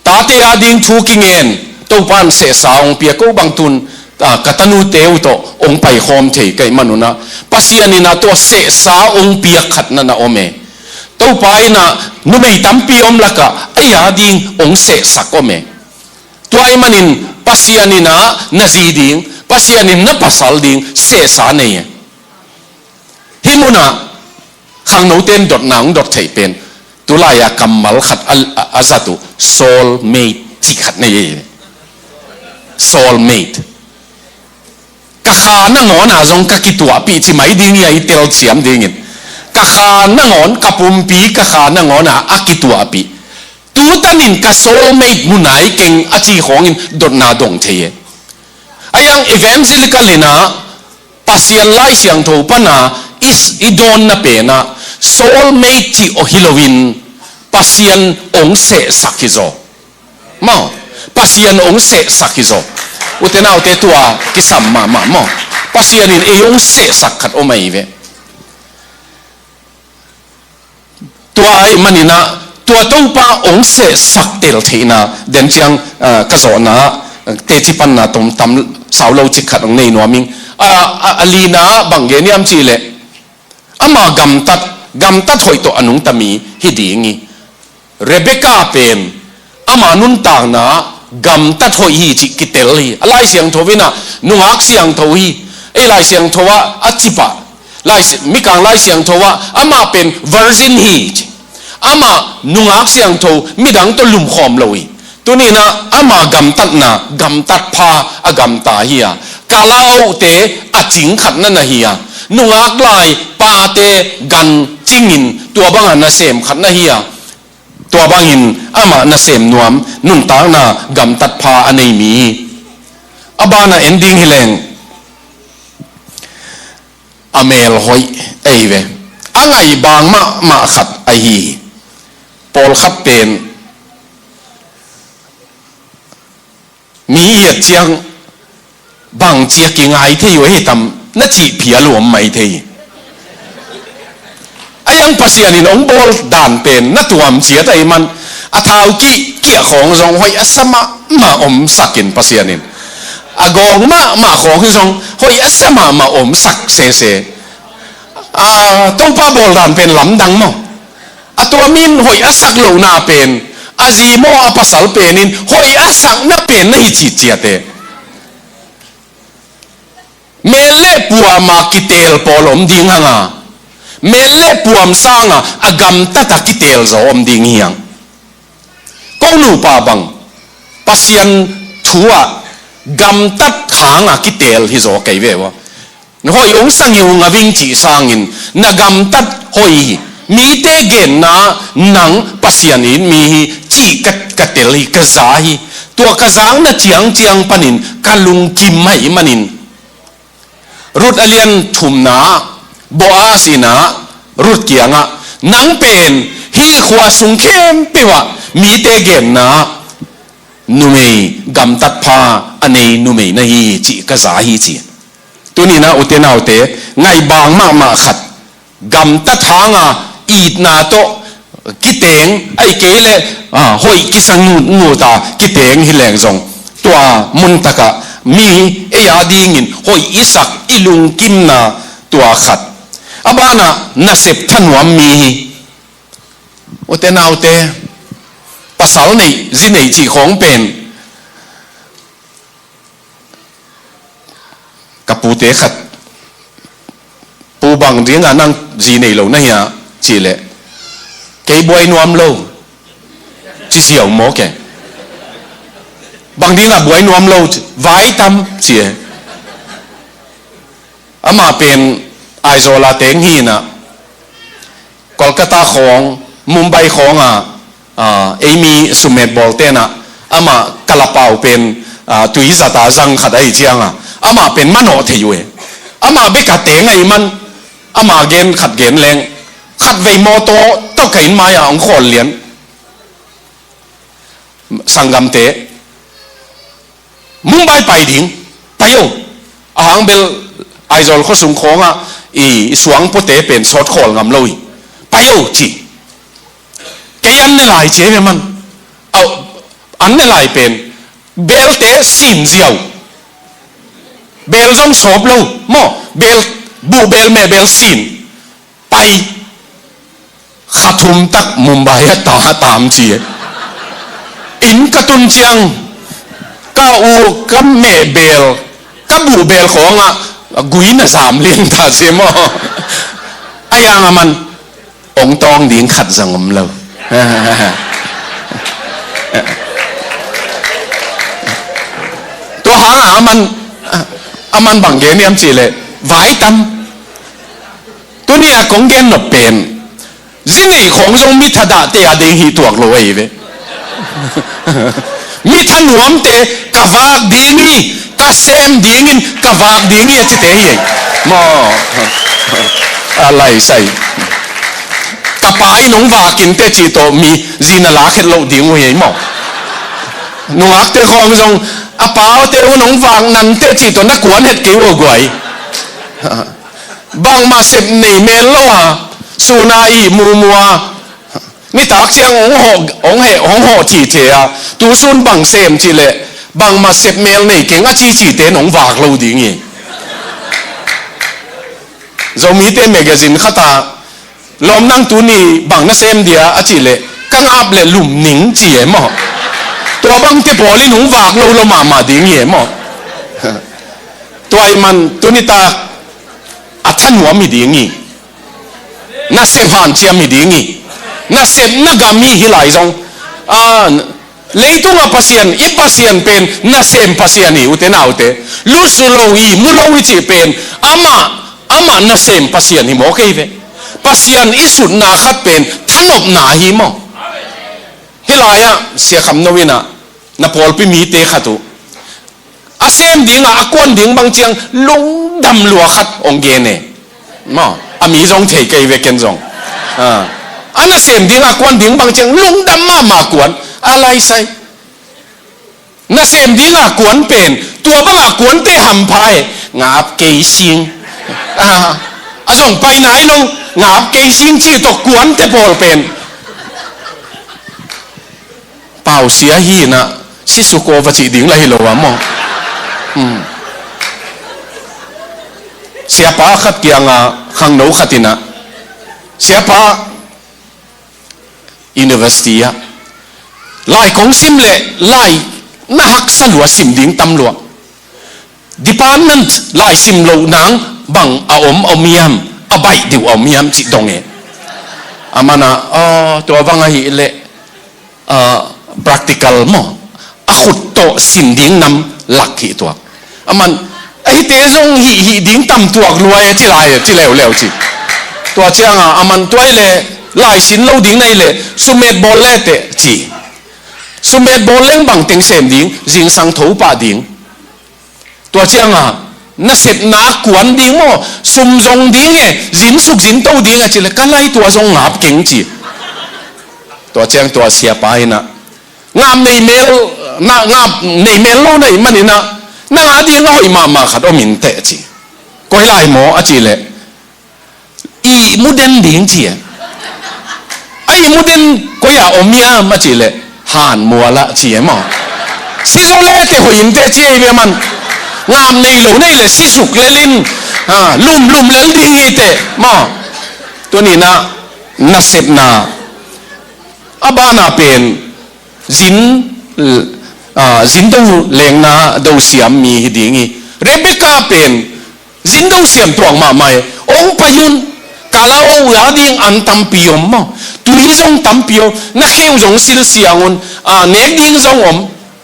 Tate a ding thu kingen, Topa in sehsa hong pia, ko bang tun, ah, ka tanute uh tawh hong paikhawm thei ka hih manun ah, Pasian in ah tua sehsa hong piak khat na na om e. Topa in ah numei tampi om lakah ei a ding hong sehsak om e. Tua ahih manin Pasian in ah na zi ding, Pasian in na pasal ding sehsa nei e. Hih munah khangnote in dotna hong dot theih pen, tulai-a kammal khat a, a, a zat uh, soul mate cih khat nei e. Soul mate. Ka kha nangawn ah zong ka kituahpih ci mai ding hi a, i telsiam dingin. Ka kha nangawn, ka pumpi ka kha nangawn ah a kituahpih. Tutanin ka soul mate munah i keng a ci khawngin dotna dong thei e. A hiang evangelical in ah Pasian Lai Siangtho pan a i, i dawnna pen ah soul mate cih aw hi loin Pasian hong sehsak hi zaw. Maw, Pasian hong sehsak hi zaw. Ute naute, tua kisam mahmah maw. Pasian in ei hong sehsak khat om ahi ve. Tua ahih manin ah, tua Topa hong sehsak tel theihna den ciang, ah, ka zawhna ah, ah, teci panna tom tam sau lo cik khat hong nei nuam ing. Ah, ah, a lina bang gen hiam cih leh, ama gamtat, gamtat hoih tawh a nungta mi hi ding hi. Rebekah pen ama nuntakna gamtat hoih hi cih kitel hi. A Lai Siangtho in ah nungak siangtho hi. Ei Lai Siangtho ah a cipah, Lai Si-, Mikang Lai Siangtho ah amah pen virgin hi ci. Amah nungak siangtho, midang tawh lumkhawm lo hi. Tuni-in ah ama gamtatna, gamtat pha a gamta hi a, kalaute a cing khat na na hi a, nungak lai pate gan cingin tua banga nasem khat na hi a, tua bangin amah nasem nuam, nuntakna gamtat pha a nei mi hi. A banah en ding hi leng, a mel hoih ahi ve. A ngaihbang mahmah khat ahi hi. Pawlkhat pen mi i et ciang bangci a kingai thei uh ahi tam na cih phial uh om mai thei hi. A hiang Pasian in hong bawl dan pen na tuam ciat ahih man, a thau kih kiah khawng zong hoih a sa mahmah omsak in Pasian in, a gawng mahmah khawng hi zong hoih a sa mahmah omsak sese. A, Topa bawl dan pen lamdang maw. A tua mi in hoih a sak lohna pen A zi maw a pasal pen in hoih a sakna pen na hi citciat e. Mel le puam a kiteel pawl om ding hang a, mel le puam sang a a gamtat a kiteel zaw om ding hi hang. Ko nupa bang Pasian thu ah gamtat hang a kiteel hi zaw kei ve ua. Hoih hong sa ngiungau ing cih sangin na gamtat hoih hi. Mite genna nang Pasian it mi hi cih ka, ka tel hi, ka za hi. Tua ka zakna ciangciang panin ka lungkim ahih manin, Ruth a lian thumna ah Boaz in ah Ruth kiangah, nang pen hih khua sung khempeuh ah mite genna numei gamtat pha a nei numei na hi cih ka za hi ci. Tuni-in ah ute naute, ngaihbang mahmah khat, gamtat hang a itna tawh kiteng, ahih kei leh, ah, hoih kisa ngutngut a kiteng hi leng zong, tua muntak ah mi ei a dingin hoih i sak i lungkimna tua khat. A banah nasep thanuam mi hi. Ute naute, pasal neih, zi neih cih khawng pen ka pute khat, "Pu, bang dingah nang zi nei lo na hia?" cih leh, "Kei buai nuam lo," ci ziau mawk e. "Bang dingah buai nuam lo?" ci, "Vai tam," ci e. Amah pen Aizawl a teng hi-in ah, Kolkata khawng, Mumbai khawng a, ah, ei mi summet bawlte in ah, amah kalapau pen, ah, tui zat a zang khat ahih ciang a, amah pen manawh thei uh e. Amah bek a teng ahih man, amah gen khat gen leng, khat vei mawtaw tawh ka inn mai-ah hong khawl lian. Sanggamte, "Mumbai pai ding, pai o. A hang bel Aizawl khuasung khawngah i, i suangpuate pen sawt khawl ngam lo hi. Pai o," ci. Kei an ne lai ci e ve man. Au, an ne lai pen belte sin ziau. Bel zong sawp lo maw. Bel, buh bel, meh bel sin. Pai. Kha thum tak Mumbai ah ta, tam ci e. Inn ka tun ciang, ka u, ka meh bel, ka buh bel khawngah gui na zam liang ta ci e maw. A yang a man, hong tawng ding khat zong om lo. Tua hangah a man, a man bang gen hiam cih leh, vai tam. Tuni a kong gen nop pen, zi neih khawng zong mi thadahte a ding hi tuak lo ahi ve. Mi thanuamte, "Ka vak ding hi, ka sem ding in, ka vak ding hi," a cite hi. Maw. A laisai. "Ka pa in hong vak in teh," cih tawh mi zi na lak het loh ding uh hi maw. Nungakte khawng zong, "A paute un hong vak nan teh," cih tawh na kuan het kei uh a guai. Bangmah sep nei mel lo a, sun a ih mumu a, nitak ciang hong hawh, hong heh, hong hawh thithe a, tu sun bang sem cih leh, "Bangmah sep mel nei keng," a cicite in hong vak lo ding hi. Zomite magazine khat ah, "Lawm, nang tuni bang na sem dia?" a cih leh, "Ka ngap leh lum ning," ci e maw. Tua bangte pawl in hong vak lo lo mahmah ding hi e maw. Tua ahih man tuni tak a thanuam hi ding hi. Nasep hanciam hi ding hi. Nasepna gam hi, hih lai zong. Ah, leitung a Pasian, i Pasian pen nasem Pasian hi, ute naute. Lusu lo hi, mu lo hi cih pen amah, amah nasem Pasian hi mawk hi ve. Pasian i sutna khat pen thanopna hi maw. Hih lai-ah Sia Kham No in ah na pawlpi mite khat uh a sem dingah a kuan ding bang ciang lungdam lua khat hong gen e. Maw, a mi zong thei kei ve ken zong. Ah. A nasem dingah a kuan ding bang ciang lungdam mahmah kuan. A laisai. Nasem dingah a kuan pen, tua bangah kuante hampha e. Ngap kei sing. Ah. A zong pai nai lo, ngap kei sing cih tawh kuante pawl pen. Pau sia hi-in ah, Sisukova cih ding lah hi lo a maw. Hmm. Siapa khat kiangah khangno khat in ah, "Siapa, university ah Lai kong sim le lai na haksa lua, sim ding tam lua. Department lai sim loh nang bang a om, a om hiam, a baih deuh a om hiam cih dong e. A man a, aw, tua bang ahih leh, ah, practical maw, a khut tawh sin ding nam lak hi tuak. A man, a hite zong hih, hih ding tam tuak lua e, ci lai e, ci leuleu ci. Tua ciang a, a man tua i le, lai sin lo ding na i le, sumet bawl le teh ci. Sumet bawl leng bang teng sem ding, zingsang tho pah ding. Tua ciang a, nasepna kuan ding maw, sum zong ding e, zin suk zin to ding e ci le, ka lai tua zong ngap keng ci. Tua ciang tua siapa in a, ngap nei mel, na, ngap nei mel lo na hih manin a, nang a ding a hoih mahmah khat om in teh ci. Koi lai maw a ci le, ihmu den ding ci e. A ihmu den koi a om hiam a ci le, han mual ah ci e maw. Si zo le teh hoih in teh ci e ve man. Ngap nei lo na hih le si suk lel in, ha, lum lum lel ding hi teh maw. Tuni in a, nasepna a ban a pen zin, ah, zin do lengna do siam mi hi ding hi. Rebekah pen zin do siam tuak mahmah e. Ong pai un, ka la ong a ding an tampi om maw. Tui zong tampi om, na kheu zong silsiang un, ah, nek ding zong om.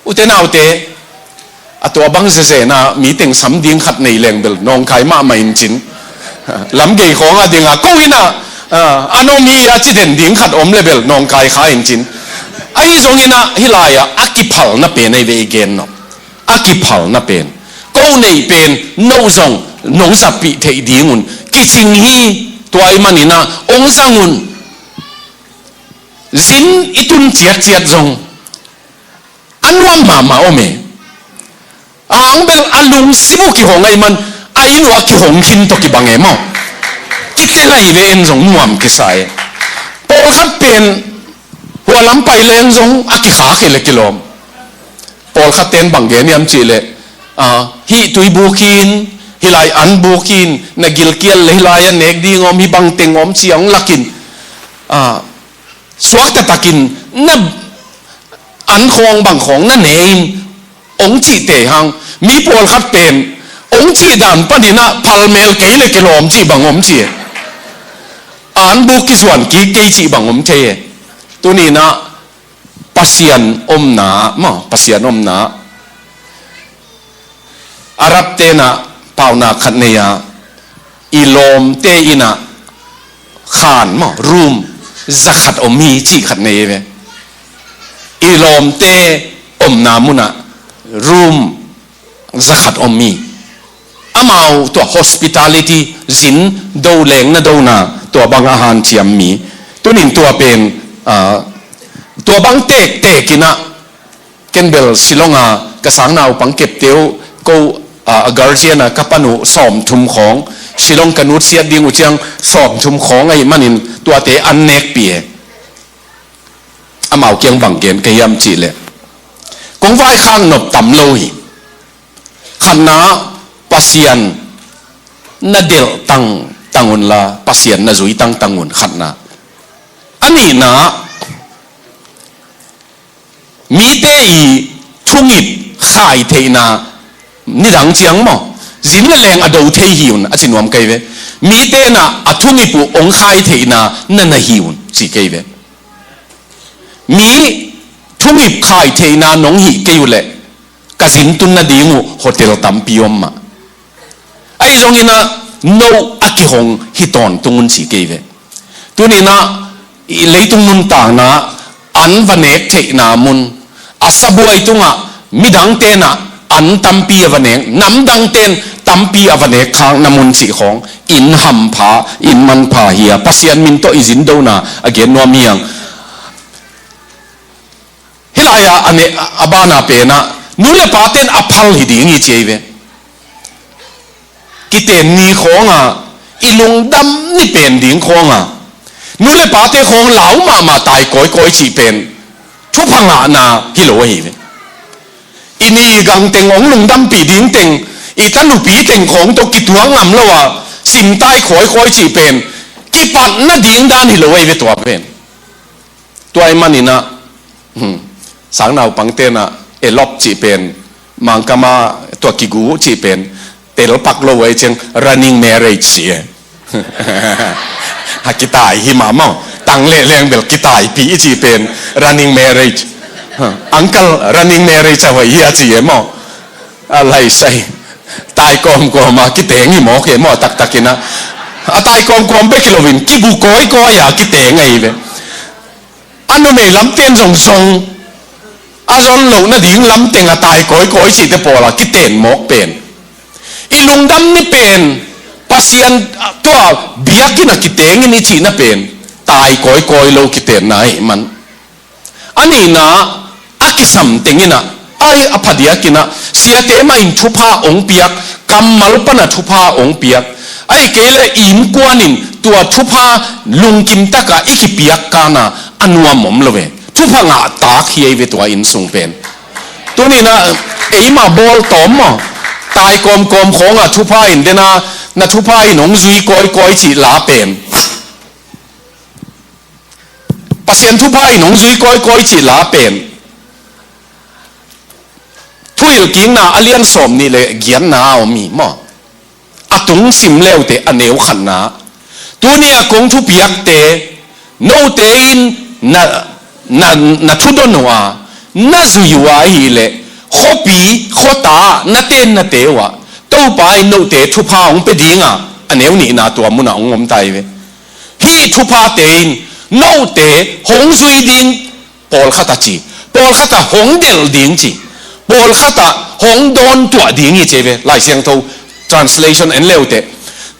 Ute naute, a tua bang zezen a mi teng sam ding khat nei leng bel nawngkai mahmah in cin. Lamgei khawng a ding a, ko in a, ah, a no mi a ci den ding khat om le bel nawngkai kha in cin. Ahi zongin a, hih lai a, a kiphalna pen ei ve i gen no. A kiphalna pen. Ko neih pen, no zong, nong zappih theih ding un. Kicing hi, tua i manin a, ong zang un. Zin i tun ciatciat zong. A nuam mahmah om e. A ang bel a lungsim uh kihong ahih man, a inn uh a kihong khin tawh kibang e maw. Kite lai ve en zong nuam kisa e. Pawlkhat pen hua lam pai leng zong a kikhak hi le kilawm. Pawlkhat ten bang gen hiam cih leh, ah, hih tui buk in, hih lai an buk in, na gilkial le hih lai a nek ding om, hih bang teng om ci a ong lak in, ah, suakta takin na an khawng bang khawng na ne in ong cih te hang, mi pawlkhat pen ong cih dan panin a phalmel kei le kilawm cih bang om ci e. An buk kizuan kik kei cih bang om thei e. Tuni in a Pasian omna maw, Pasian omna. Arab ten a paunak khat nei a, i lawmte in a khan maw, room zakhat om hi cih khat nei ve. I lawmte omna mun a room zakhat om hi. Amau tua hospitality, zin do lengna dona tua bang a hanciam mi. Tunin tua pen, ah, tua bang tektek in a, ken bel Shillong a ka sang naupang kepte uh ko, ah, a guardian a ka pan uh sawmthum khawng, Shillong ka nutsiat ding uh ciang sawmthum khawng ahih manin tuate an nekpi e. Amau kiang bang gen ka hiam cih leh, kong vaikhak nop tam lo hi. Khatna, Pasian na delh tangtang unla, Pasian na zui tangtang un, khatna. A nihna, mite i thungip khai theihna, nidang ciang maw, zin le leng a do thei hi un, a ci nuam kei ve. Mite na a thungip uh ong khai theihna na na hi un, ci kei ve. Mi thungip khai theihna nong hih kei uh leh, ka zin tun nading uh hotel tampi om mah. Ahi zongin a, no a kihong hi tawntung un ci kei ve. Tunin a, i leitung nuntakna an va nek theihna mun, a sabuai tungah midangte na an tampi a va nek, namdangten tampi a va nek khakna mun cih khawng, in hampha, in manpha hi a, Pasian min tawh i zin dona a gen nuam hi ang. Hih lai-ah a ne, a bana pen ah, nu le paten a phal hi ding hi ci ei ve. Kiten ni khawng a, i lungdam ni pen ding khawng a, nu le pate khawng lau mahmah tai kawikawi cih pen thupha ngahna hi lo ahi ve. I ni gang teng hong lungdampih ding teng, i tanupi teng khawng tawh kituak ngam lo a, simtai kawikawi cih pen kipatna ding dan hi lo ahi ve tua pen. Tua ahih manin ah, hmm, Sang naupang tenah elop cih pen, Mangkama tua kigu cih pen, telpak lo ai ciang running marriage cih e. A kitai hi mah maw. Tang leh leng bel kitaipi i cih pen running marriage. Uncle, running marriage a hoih hi a cih e maw. A laisai. Tai kawmkawm a kiteng hi mawk e maw, taktakin a. A tai kawmkawm bek hi loin kibu kawikawi a kiteng ahi ve. A numei lamten zong zong a zon loh nading lamteng a tai kawikawi cihte pawl a kiten mawk pen, i lungdam ni pen Pasian tua biakinn a kitengin i cihna pen tai kawikawi lo kitenna ahih man. A nihna a kisam tenginah, ai, a phadiakinah siate mah in thupha ong piak, kammal pana thupha ong piak. Ahih kei leh i innkuan in tua thupha lungkim takah i kipiak kana a nuam om lo ve. Thupha ngahtak hi ei ve tua inn sung pen. Tuninah eimah bawl tawm maw? Tai kawmkawm khawngah thupha in dena, na thupha in ong zui kawikawi cih la pen, Pasian thupha in ong zui kawikawi cih la pen, Thuhilhkikna a lian sawm nih le giatna a om hi maw? A tung sim leute a neu khatna. Tuni a kong thupiakte, note in na, na, na thudon uh a, na zui uh a ahih leh, khuapi khuata na tennate uh ah Topa in note thupha hong pia dinga, a neu nihna tua munah hong om ta hi ve. Hih thuphate in note hong zui ding, pawlkhat a ci, pawlkhat a hong delh ding ci, pawlkhat a hong dawntuah ding hi ci ve. Lai Siangtho translation en leute,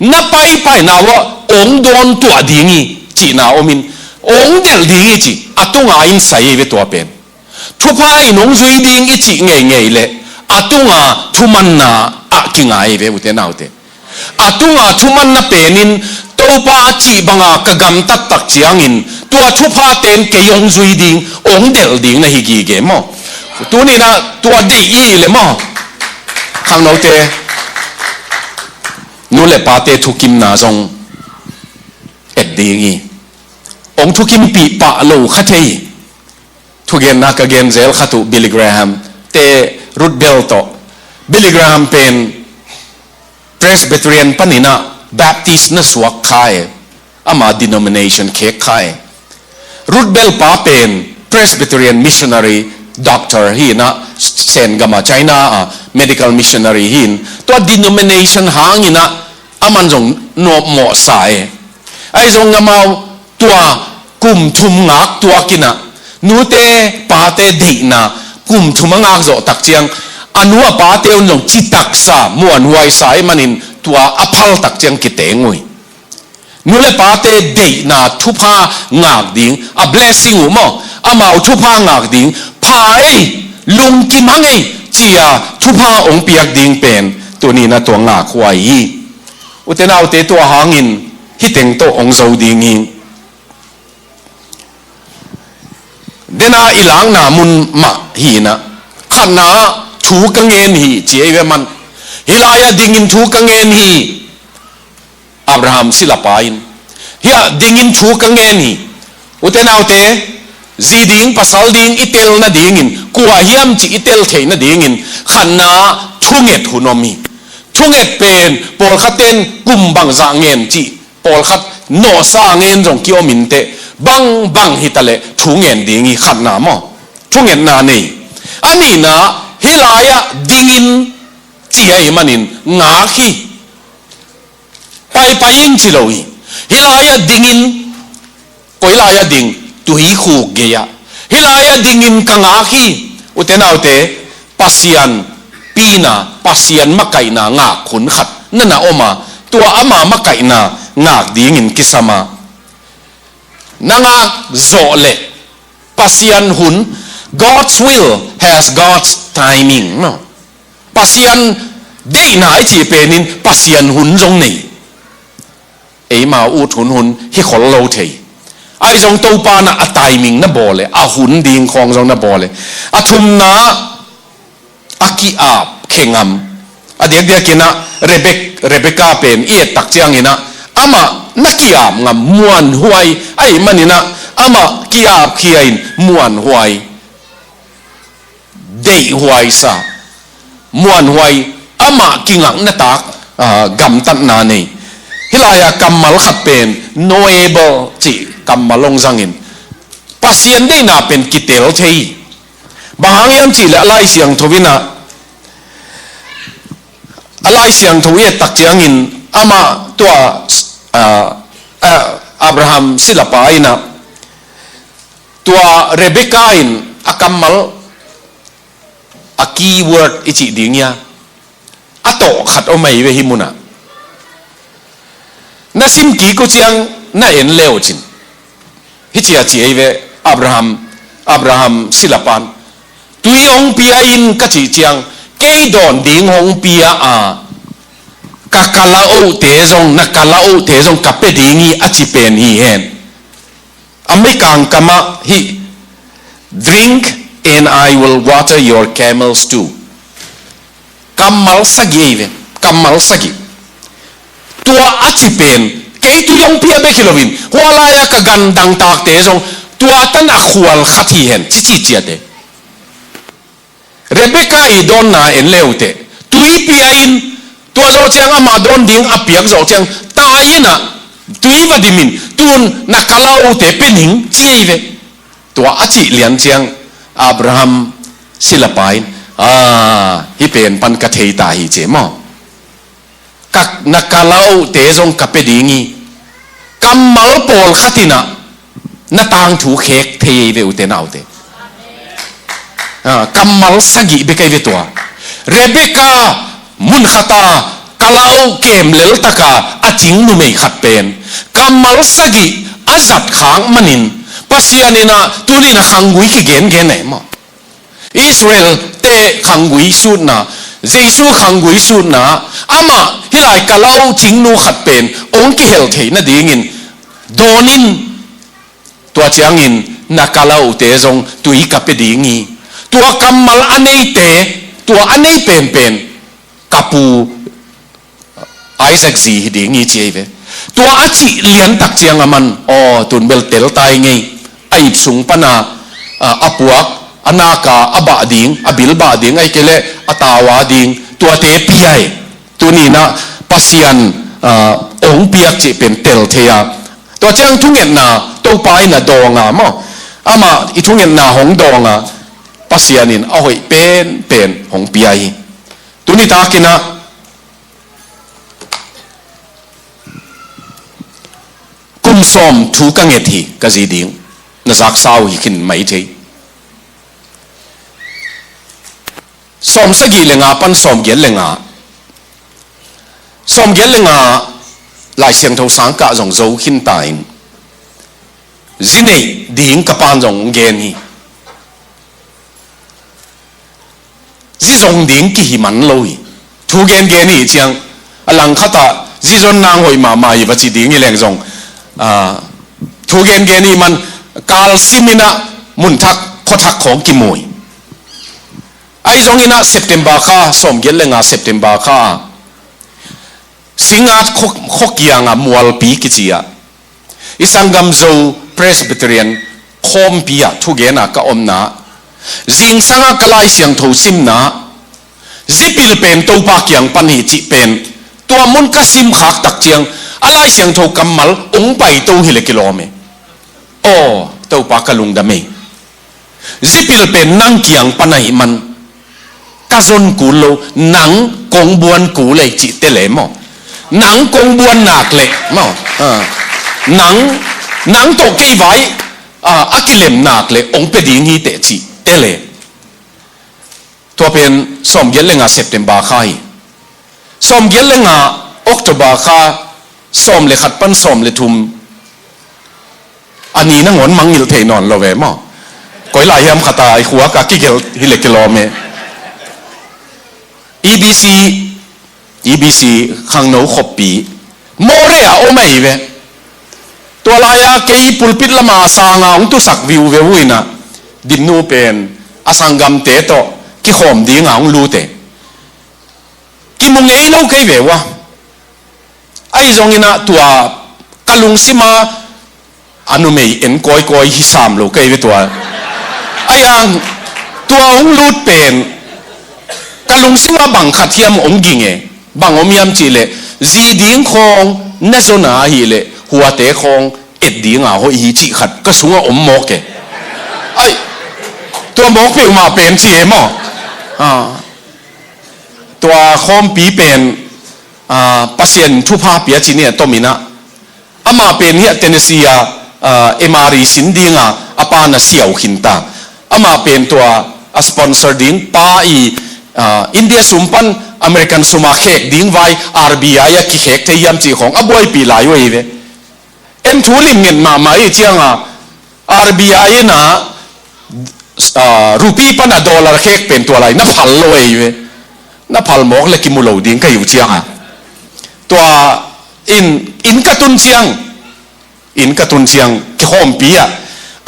na paipaina uah hong dawntuah ding hi cihna omin, hong delh ding hi ci, a tunga in sai hi ve tua pen. Thupha in hong zui ding i cih ngeingei leh a tunga thumanna ah kingai hi ve, ute naute. A tunga thumanna penin Topa a cih banga ka gamtat tak ciangin tua thupha ten kei hong zui ding, hong delh ding na hi gige maw? Tuninah tua deih i hih leh maw, khangnote, nu le pate thukimna zong et ding hi. Hong thukimpih pah lo kha thei. Thugenna ka gen zel khat uh Billy Graham te, Ruth Bell tawh. Billy Graham pen Presbyterian paninah Baptist na suak kha e. Ama denomination khek kha e. Ruth Bell pa pen Presbyterian missionary doctor hinah, Sen gama China a medical missionary hin, tua denomination hanginah aman zong nopmawhsa e. Ahi zong amau tua kum thum ngak tuakinah nute pate deihna kum thum a ngak zawh tak ciang, a nu a pate un zong citaksa muanhuaisa ahih manin tua a phal tak ciang kiteng uh hi. Nu le pate deihna thupha ngak ding, a blessing uh maw, amau thupha ngak ding, pha ei, lungkim hang ei, ci-a thupha hong piak ding pen tuninah tua ngakhuai hi. Ute naute, tua hangin hih teng tawh hong zo ding hi. Dena i lakna mun mah hinah, khatna thu ka ngen hi ci ei ve man. Hih lai-ah dingin thu ka ngen hi. Abraham silapa in, hiah dingin thu ka ngen hi. Ute naute, zi ding pasal ding i tel nadingin, kua hiam cih i tel theih nadingin khatna thunget hun om hi. Thunget pen pawlkhat ten kum bangzah ngen cih, pawlkhat nawhsa ngen zong kiom inteh, bangbang hitaleh thu ngen ding hi, khatna maw? Thungetna nei. A nihna, hih lai-ah dingin ci ahih manin ngak hi. Paipai ing ci lo hi. Hih lai-ah dingin, koi lai-ah ding, tuikhuk gei-ah, hih lai-ah dingin ka ngak hi. Ute naute, Pasian pina, Pasian makaihna ngak hun khat na na om a, tua ama makaihna ngak dingin kisam a, na ngak zawh leh Pasian hun, God's will has God's timing, no? Pasian deihna i cih penin Pasian hun zong nei. Eima ut hunhun hi khol lo thei. Ahi zong Topa na a timing na bawl e, a hun ding khawng zong na bawl e. A thumna, a ki-ap khe ngam. A diakdiakinah Rebek-, Rebekah pen i et tak cianginah amah na ki-ap ngam, muanhuai ahih maninah amah ki-ap khia in muanhuai. deihhuai sa, muanhuai, amah kingakna tak, ah, gamtatna nei. Hih lai-ah kammal khat pen noble cih kammal hong zangin Pasian deihna pen kitel thei. Bang hang hiam cih leh a Lai Siangtho in ah, a Lai Siangtho i et tak ciangin amah tua, ah, ah, Abraham silapa in ah tua Rebekah in a kammal, a key word i cih ding hia, a tawh khat om ahi ve hih munah. Na sim kik uh ciang na en le uh cin. Hih ci a ci ahi ve Abraham, Abraham silapan. Tui hong pia in ka cih ciang, kei dawn ding hong pia a, ka kalaohte zong, na kalaohte zong ka pia ding hi a ci pen hi hen. A mikang kamah hih, "Drink and I will water your camels too." Kammal sagih ahi ve, kammal sagih. Tua a ci pen, kei tui hong pia bek hi loin, hua lai-ah ka gan dangtakte zong, tua tan a khual khat hi hen, cici ciate. Rebekah i dawnna en le uh teh, tui pia in, tua zawh ciang amah dawn ding a piak zawh ciang, tai in ah, tui va dim in, tun na kalaohte pia ning, ci ahi ve. Tua a cih lian ciang, Abraham silapa in, "Ah, hih pen pan ka thei ta hi," ci maw. Ka, na kalaohte zong ka pia ding hi. Kammal pawlkhat in ah na tangthu khek thei hi ve, ute naute. Ah, kammal sagih bek ahi ve tua. Rebekah mun khat ah kalaoh kemlel taka a cing numei khat pen kammal sagih a zat khak manin Pasian in ah tuni in ah khanggui kigengen ahi maw. Israel-te khanggui sutna, Jesu khanggui sutna, amah hih lai kalaoh cingnu khat pen hong kihel theih nadingin dawn in, tua ciangin na kalaohte zong tui ka pia ding hi. Tua kammal a neite, tua a nei penpen ka pu Isaac zi hi ding hi, ci ahi ve. Tua a cih liantak ciang aman, aw, tun bel tel tai ngei. A ip sung pana, a, a puak, a naka, a bah ding, a bilbah ding, ahih kei leh a tau a ding, tuate pia hi. Tuni in ah Pasian, a, hong piak cih pen tel thei a. Tua ciang thungetna Topa in a dawng a maw. Amah i thungetna hong dawng a, Pasian in a hoih penpen hong pia hi. Tuni takin ah, kum sawm thu ka nget hi, ka zi ding. Na zaksa uh hi khin mai thei. Sawm sagih le nga pan sawm giat le nga. Sawm giat le nga Lai Siangtho sang kah zong zo khin ta in. Zi neih ding ka pan zong gen hi. Zi zong ding kihi man lo hi. Thu gengen hi ciang, a langkhat ah zi zon nang hoih mahmah hi va ci ding hi leng zong, a, thu gengen hi man, kal sim in ah mun thak, khua thak khawng kimu hi. Ahi zongin ah September kha, sawm giat le nga September kha, Singngat khua, khua kiang ah Mualpi kici ah, i sanggam Zo Presbyterian khawmpi ah thugen a ka omna, zingsang ah ka Lai Siangtho simna, zipil pen Topa kiang pan hi cih pen, tua mun ka sim khak tak ciang, a Lai Siangtho kammal hong paito hi le kilawm e. Aw, Topa ka lungdam e. Zipil pen nang kiang pan ahih man, ka zon kul lo, nang kong buan kul e cih tel e maw. Nang kong buan nak leh maw. Ha. Nang, nang tawh kei vai, a, a kilem nak leh hong pia ding hi teh cih tel e. Tua pen sawm giat le nga September kha hi. Sawm giat le nga October kha, sawm le khat pan sawm le thum. A ni nangawn mangngilh thei nawn lo ve maw. Koi lai hiam khat a i khuak a kigelh hi le kilawm e. E B C, E B C khangno khoppi Moreh ah om ahi ve. Tua lai-ah kei pulpit lama sanga hong tusak viuveu uh inah, Dimnu pen a sanggamte tawh kikhawm dinga hong lut e. Kimu ngei lo kei ve uh a. Ahi zongin ah tua ka lungsima a numei en kawikawi hi sam lo kei ve tua. Ahi hang Tua hong lut pen ka lungsim ah bang khat hiam hong ging e. Bang om hiam cih leh, zi ding khawng na zon a ahih leh huate khawng et ding a hoih hi cih khat ka sungah om mawk e. Ai, tua mawk peuhmah pen ci e maw? Ah. Tua khawmpi pen, ah, Pasian thupha pia ci ni a tom in ah, amah pen hiah Tennessee ah, ah, M R E sin ding a a pa na siau khin ta. Amah pen tua a sponsor ding pa i, ah, India sum pan American sum a khek ding vai R B I a kikhek thei hiam cih khawng a buaipih lai uh ahi ve. En thu limnget mahmah i ciang a, R B I in ah, ah, rupee pan a dollar khek pen tua lai na phal lo ahi ve. Na phal mawk le kimu lo ding ka hi uh ciang a. Tua in, inn ka tun ciang, inn ka tun ciang kikhawmpi ah,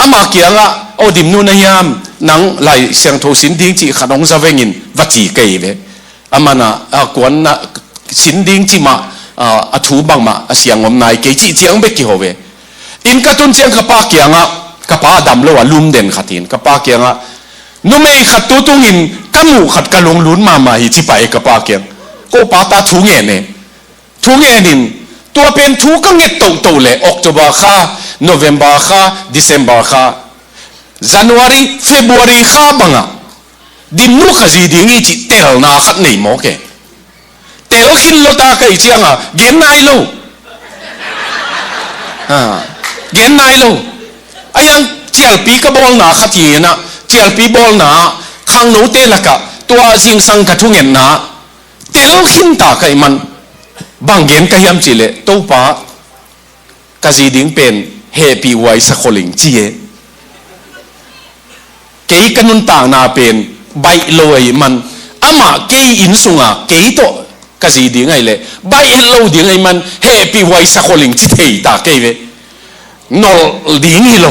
amah kiangah, "Aw Dimnu, na hiam, nang Lai Siangtho sin ding cih khat hong za veng in," va ci ka hi ve. Amah na, a, kuan na sin ding cih mah, a, a thu bangmah a siang om nai kei cih ciang bek kiho ve. Inn ka tun ciang ka pa kiangah, ka pa a dam lo a, lumden khat hi in, ka pa kiangah, "Numei khat tu tungin ka muh khat ka lunglut mahmah hi," ci pah e ka pa kiang. Ko pa ta thu ngen e. Thu ngen in, tua pen thu ka nget tohtoh leh October kha, November kha, December kha, January, February kha bangah Dimnu ka zi ding hi cih telna khat nei mawk e. Tel khin lo ta ka hi ciang a, gen nai lo. Ha, gen nai lo. A hiang cialpi ka bawlna khat hi in ah, cialpi bawlna ah khangnote lakah tua zingsang ka thungetna tel khin ta ka hih man, bang gen ka hiam cih leh, "Topa, ka zi ding pen hehpih huai sa khol ing," ci e. Kei ka nuntakna pen baih lo ahih man, amah kei inn sungah kei tawh ka zi ding ahih leh baih het lo ding ahih man, "Hehpih huai sa khol ing," ci thei ta kei ve. Nolh ding hi lo.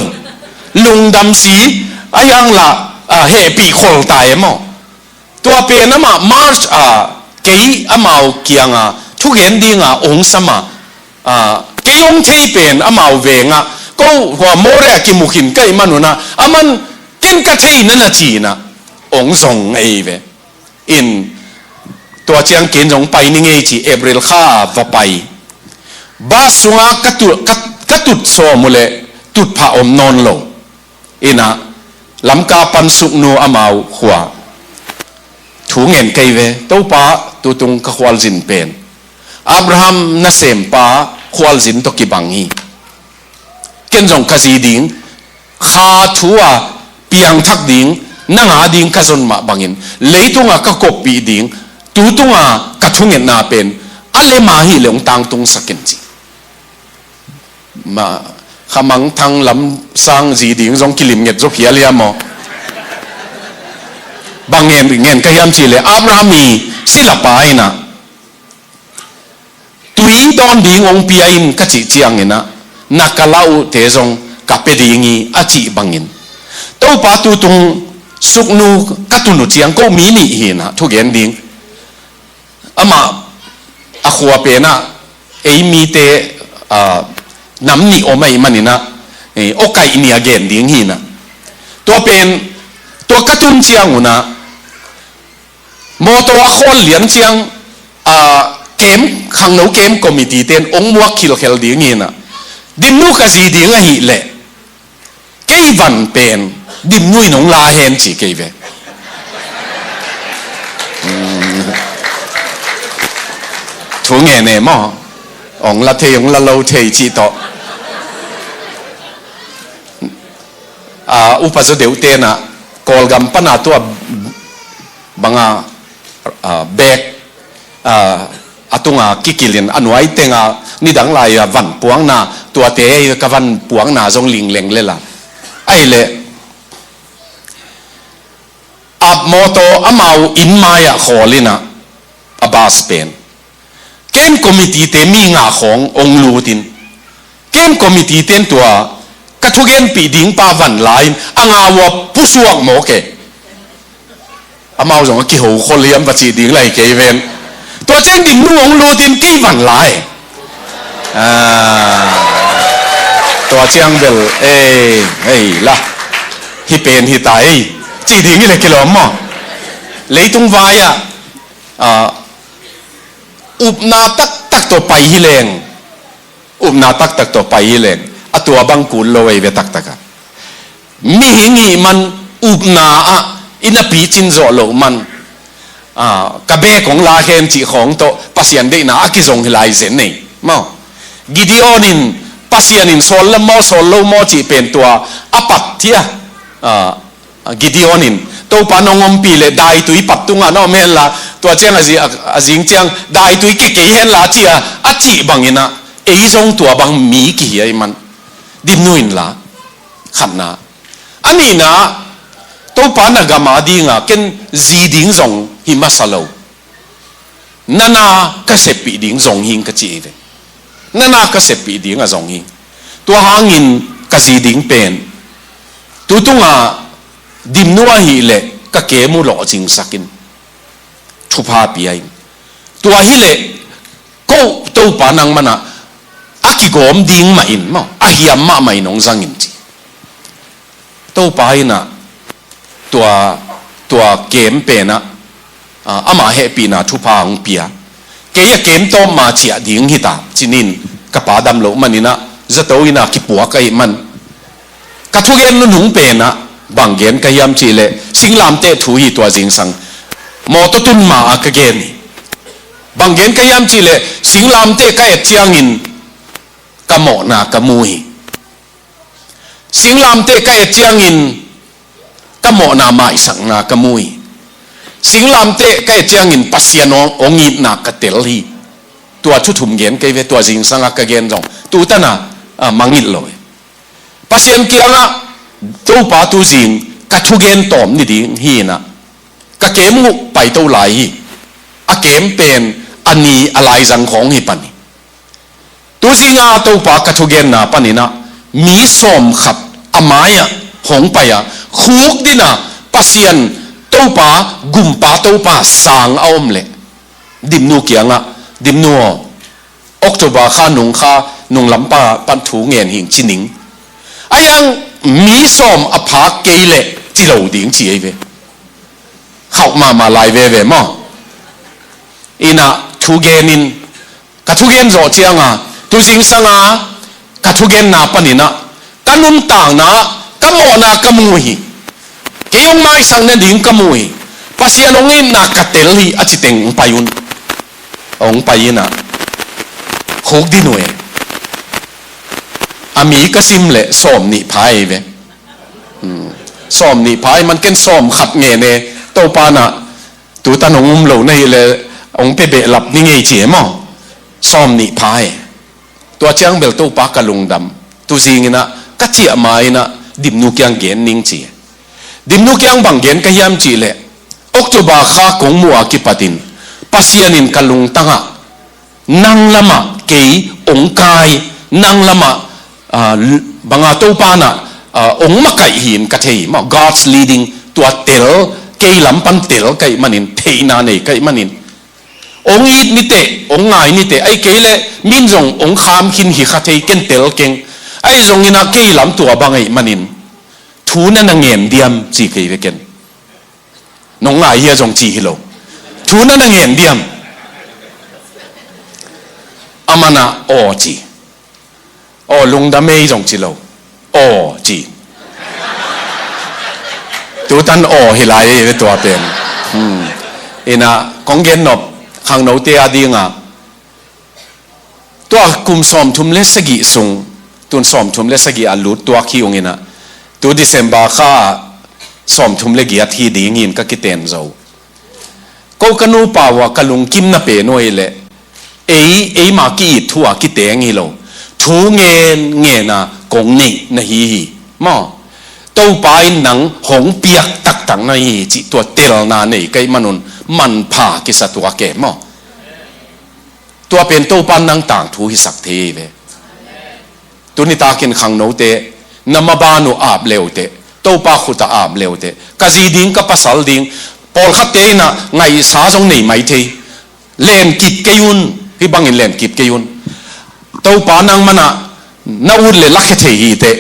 Lungdam si, a hiang lah, a, hehpih khol ta e maw? Tua pen amah March a kei amau kianga thugen dinga ong sama, a, kei ong thei pen amau venga, ko hua Moreh a kimu khin ka hih manuna, aman ken ka thei nana cina ong zong ei ve. In tua ciang ken zong pai ni ngei ci April kha a va pai. Bus sunga ka tu-, ka, ka tut sawm uh leh tutphah om nawn lo. Ina, Lamka pan Sugnu amau khua. Thu ngen kei ve, Topa, tutung ka khualzin pen Abraham nasempa khualzin tawh kibang hi. Ken zong ka zi ding, kha thu a piangthak ding, nang a ding ka zon mah bangin, leitunga ka koppih ding, tutunga ka thungetna pen a lema hi leh hong tangtungsak in ci. Ma, khamangthang lam sang zi ding zong kilim nget zaw phial hiam maw? Bang ngen, ngen ka hiam cih leh Abraham i silapa ina, tui dawn ding hong pia in ka cih ciangina, na ka la uhte zong ka pia ding hi a cih bangin, Topa, tutung Sugnu ka tun uh ciang ko mi nih hina thugen ding. Amah a khua penah ei mite, a, nam nih om ahih maninah, e, awkaih nih a gen ding hinah. Tua pen, tua ka tun ciang unah, mawtaw a khawl lian ciang, a, kem, khangno kem committee ten ong muak khilkhel ding hinah. Dimnu ka zi ding ahih leh, kei van pen Dimnu in hong la hen ci kei ve. Hmm. Thu ngen e maw? Hong la thei, hong la lo thei cih tawh. A, upa zaw deuh tenah Kawlgam pana tua banga, a, bag, a, a tunga kikilin a nuai tenga nidang lai-a van puangna, tuate ei ka van puangna zong lingleng lela. Ahih leh, a mawtaw amau inn mai-ah khawlinah a bus pen. Ken committee te mi ngah khawng ong lutin. Ken committee ten tua ka thugenpih ding pa van la-in a ngah uh a pusuak mawk e. Amau zong a kiho khol hiam va cih ding lai kei ven. Tua ciang Dimnu ong lutin kei van la e. Ah, tua ciang bel, ei, ei la. Hi pen hi ta ei. Ci ding hi le kilawm maw? Leitung vai-ah, ah, upna taktak tawh pai hi leng, upna taktak tawh pai hi leng, a tua bang kul lo ei ve taktakah. Mihing ih man upna ah i na picin zawh loh man, ah, ka bek hong la hen cih khawng tawh Pasian deihna a kizong hi lai zen ei maw? Gideon in Pasian in sawl la maw, sawl lo maw cih pen tua a pat hi a, ah, Gideon in Topa nong ompih leh daitui pat tungah na om henla, tua ciang a zi-, a, a zing ciang daitui kei kei henla ci-a a cih banginah ei zong tua bang mi kihi ahih man. Dimnu inla, khatna. A nihna, Topa na gam a dinga ken zi ding zong hi masa lo. Na na ka seppih ding zong hing ka ci hi ve. Na na ka seppih ding a zong hing. Tua hangin ka zi ding pen, tu tunga dimnu ahih leh ka kem uh lawhcingsak in, thupha pia in. Tua hileh ko Topa nang manah a kigawm ding mah in maw, a hiam mahmah in hong zang in ci. Topa inah tua, tua kem penah, ah, amah hehpihna thupha hong pia. Kei a kem tawp ma ciah ding hita cinin ka pa dam loh maninah zato inah kipuak ahih man. Ka thugen nunung penah bang gen ka hiam cihleh singlamteh thu hi tua zingsang. Mawtaw tun ma-a ka gen hi. Bang gen ka hiam cihleh singlamteh ka et ciangin ka mawhna ka mu hi. Singlamteh ka et ciangin ka mawhna maisakna ka mu hi. Singlamteh ka et ciangin Pasian hong, hong itna ka tel hi. Tua thu thum gen kei ve, tua zingsangah ka gen zong tu tanah, ah, mangngilh lo hi. Pasian kiangah Topa tuzing ka thugen tawm ni ding hi inah ka kem uh paito lai hi. A kem pen a ni a laizang khawng hi pan hi. Tuzinga Topa ka thugenna paninah mi sawmkhat a mai-ah hong pai-a khukdina Pasian Topa, gumpa Topa sang a om leh dimnu kiangah, dimnu aw, October kha nung kha nunglampa pan thu ngen hing ci ning. A hiang mi sawm a phak kei leh ci lo ding ci ei ve. Khauh mahmah lai veve maw? Inah thugen in ka thugen zawh cianga, tuzingsanga ka thugenna paninah ka nuntakna, ka mawhna ka mu hi. Kei hong maisak nading ka mu hi. Pasian hong itna ka tel hi a citeng hong pai un. Hong pai inah khukdin uh e. A mi ka sim leh sawm nih pha ei ve. Hmm. Sawm nih pha ei man ken sawm khat ngen e. Topa nah tutan hong um lo na hileh hong pia behlap ni ngei ci e maw? Sawm nih pha e. Tua ciang bel Topa ka lungdam. Tuzinginah ka ciah ma inah dimnu kiang gen ning ci e. Dimnu kiang bang gen ka hiam cihleh October kha kong muh a kipatin Pasian in ka lungtangah nang lamah kei hong kai, nang lamah, ah, banga Topa nah, ah, hong makaih hi in ka thei hi maw? God's leading, tua tel, kei lam pan tel ka hih manin, theihna nei ka hih manin. Hong it niteh, hong ngai niteh, ahih kei leh min zong hong kham khin hi kha thei, ken tel keng. Ahi zonginah kei lam tua bang ahih manin thu na na ngen diam ci kei ve ken. Nong ngai hia zong ci hi lo. Thu na na ngen diam? Amanah aw ci. Aw lungdam ei zong ci lo. Aw ci. Tutan aw hi lai ei ve tua pen. Hmm. Inah kong gen nop khangnote a dinga Tua kum sawmthum le sagih sung, tun sawmthum le sagih a lut tuak hi ung inah, tu December kha sawmthum le giat hi dingin ka kiten zo. Ko ka nupa uh a ka lungkimna pen uh ahih leh ei, eima ki-it thu a kiteng hi lo. Thu ngen ngen a kong neih na hi hi. Maw? Topa in nang hong piak taktak na hi hi cih tua telna nei ka hih manun manpha kisa tuak e maw? Tua pen Topa nang tangthu hisak thei ve. Tuni takin khangnote, na maban uh ap leuteh, Topa khutah ap leuteh, ka zi ding, ka pasal ding, pawlkhatte inah ngaihsa zong nei mai thei. Lenkip kei un, hih bangin lenkip kei un. Topa nang manah na ut le lakhia thei hiteh.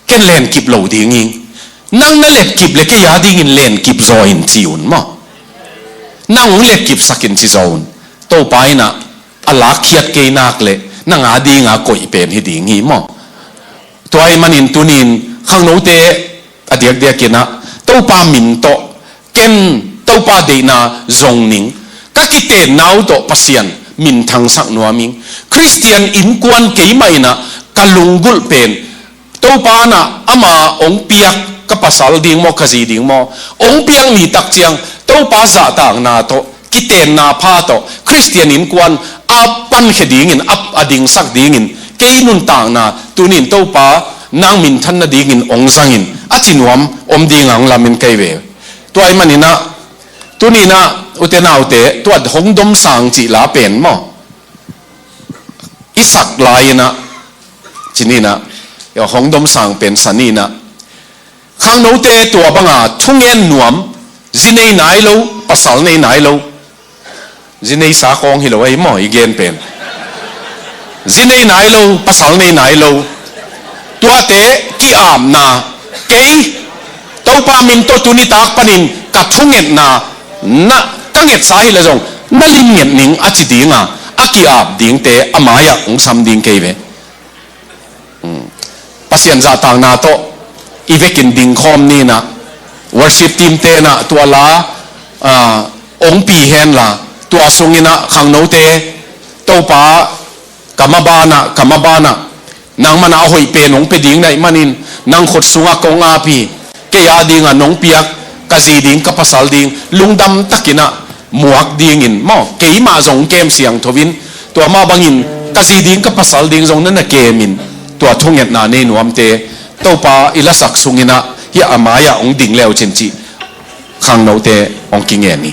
Ken lenkip lo ding ing. Nang na letkip le kei a dingin lenkip zaw in ci un maw. Nang hong letkipsak in ci zaw un. Topa in ah a lakkhiat kei nak le nang a dinga koih pen hi ding hi maw. Tua ahih manin tuni-in khangnote a diakdiakin ah Topa min tawh ken Topa deihna zong ning, ka kitenna uh tawh Pasian minthangsak nuam ing. Khristian innkuan keimah in ah ka lunggulh pen Topa in ah ama hong piak ka pasal ding maw, ka zi ding maw, hong piak ni tak ciang Topa zahtakna tawh, kitenna pha tawh Khristian innkuan a pankhia dingin, a, a dingsak dingin kei nuntakna tuni-in Topa nang minthan nadingin hong zangin a ci nuam om dinga hong lamen ka hi ve. Tua ahih manin ah tuni-in ah ute naute, tua hong domsang cih la pen maw, i sak lai-in ah, ci ni-in ah, hong domsang pen sa ni-in ah, khangnote tua banga thungen nuam, zi nei nai lo, pasal nei nai lo, zi neisa khawng hi lo ahi maw i gen pen. Zi nei nai lo, pasal nei nai lo, tuate ki-apna, kei Topa min tawh tuni tak panin ka thungetna, na, ka ngetsa hi leh zong na limnget ning a ci dinga a ki-ap dingte a mai-ah hong sam ding ka hi ve. Pasian zahtakna tawh i vekin dingkhawm ni-in ah, worship team-te in ah tua la, ah, hong pi hen la, tua sungin ah khangnote, Topa, ka maban ah, ka maban ah, nangman ah a hoih pen hong pia ding na hih manin nang khut sungah kong ap hi. Kei a dinga nong piak ka zi ding, ka pasal ding lungdam takin ah muak dingin maw, keimah zong kem siangtho-in, tua mah bangin ka zi ding, ka pasal ding zong na na kemin, tua thungetna nei nuamte Topa i lasak sungin ah hih a mai-ah hong ding le uh cin cih khangnote hong kingen hi.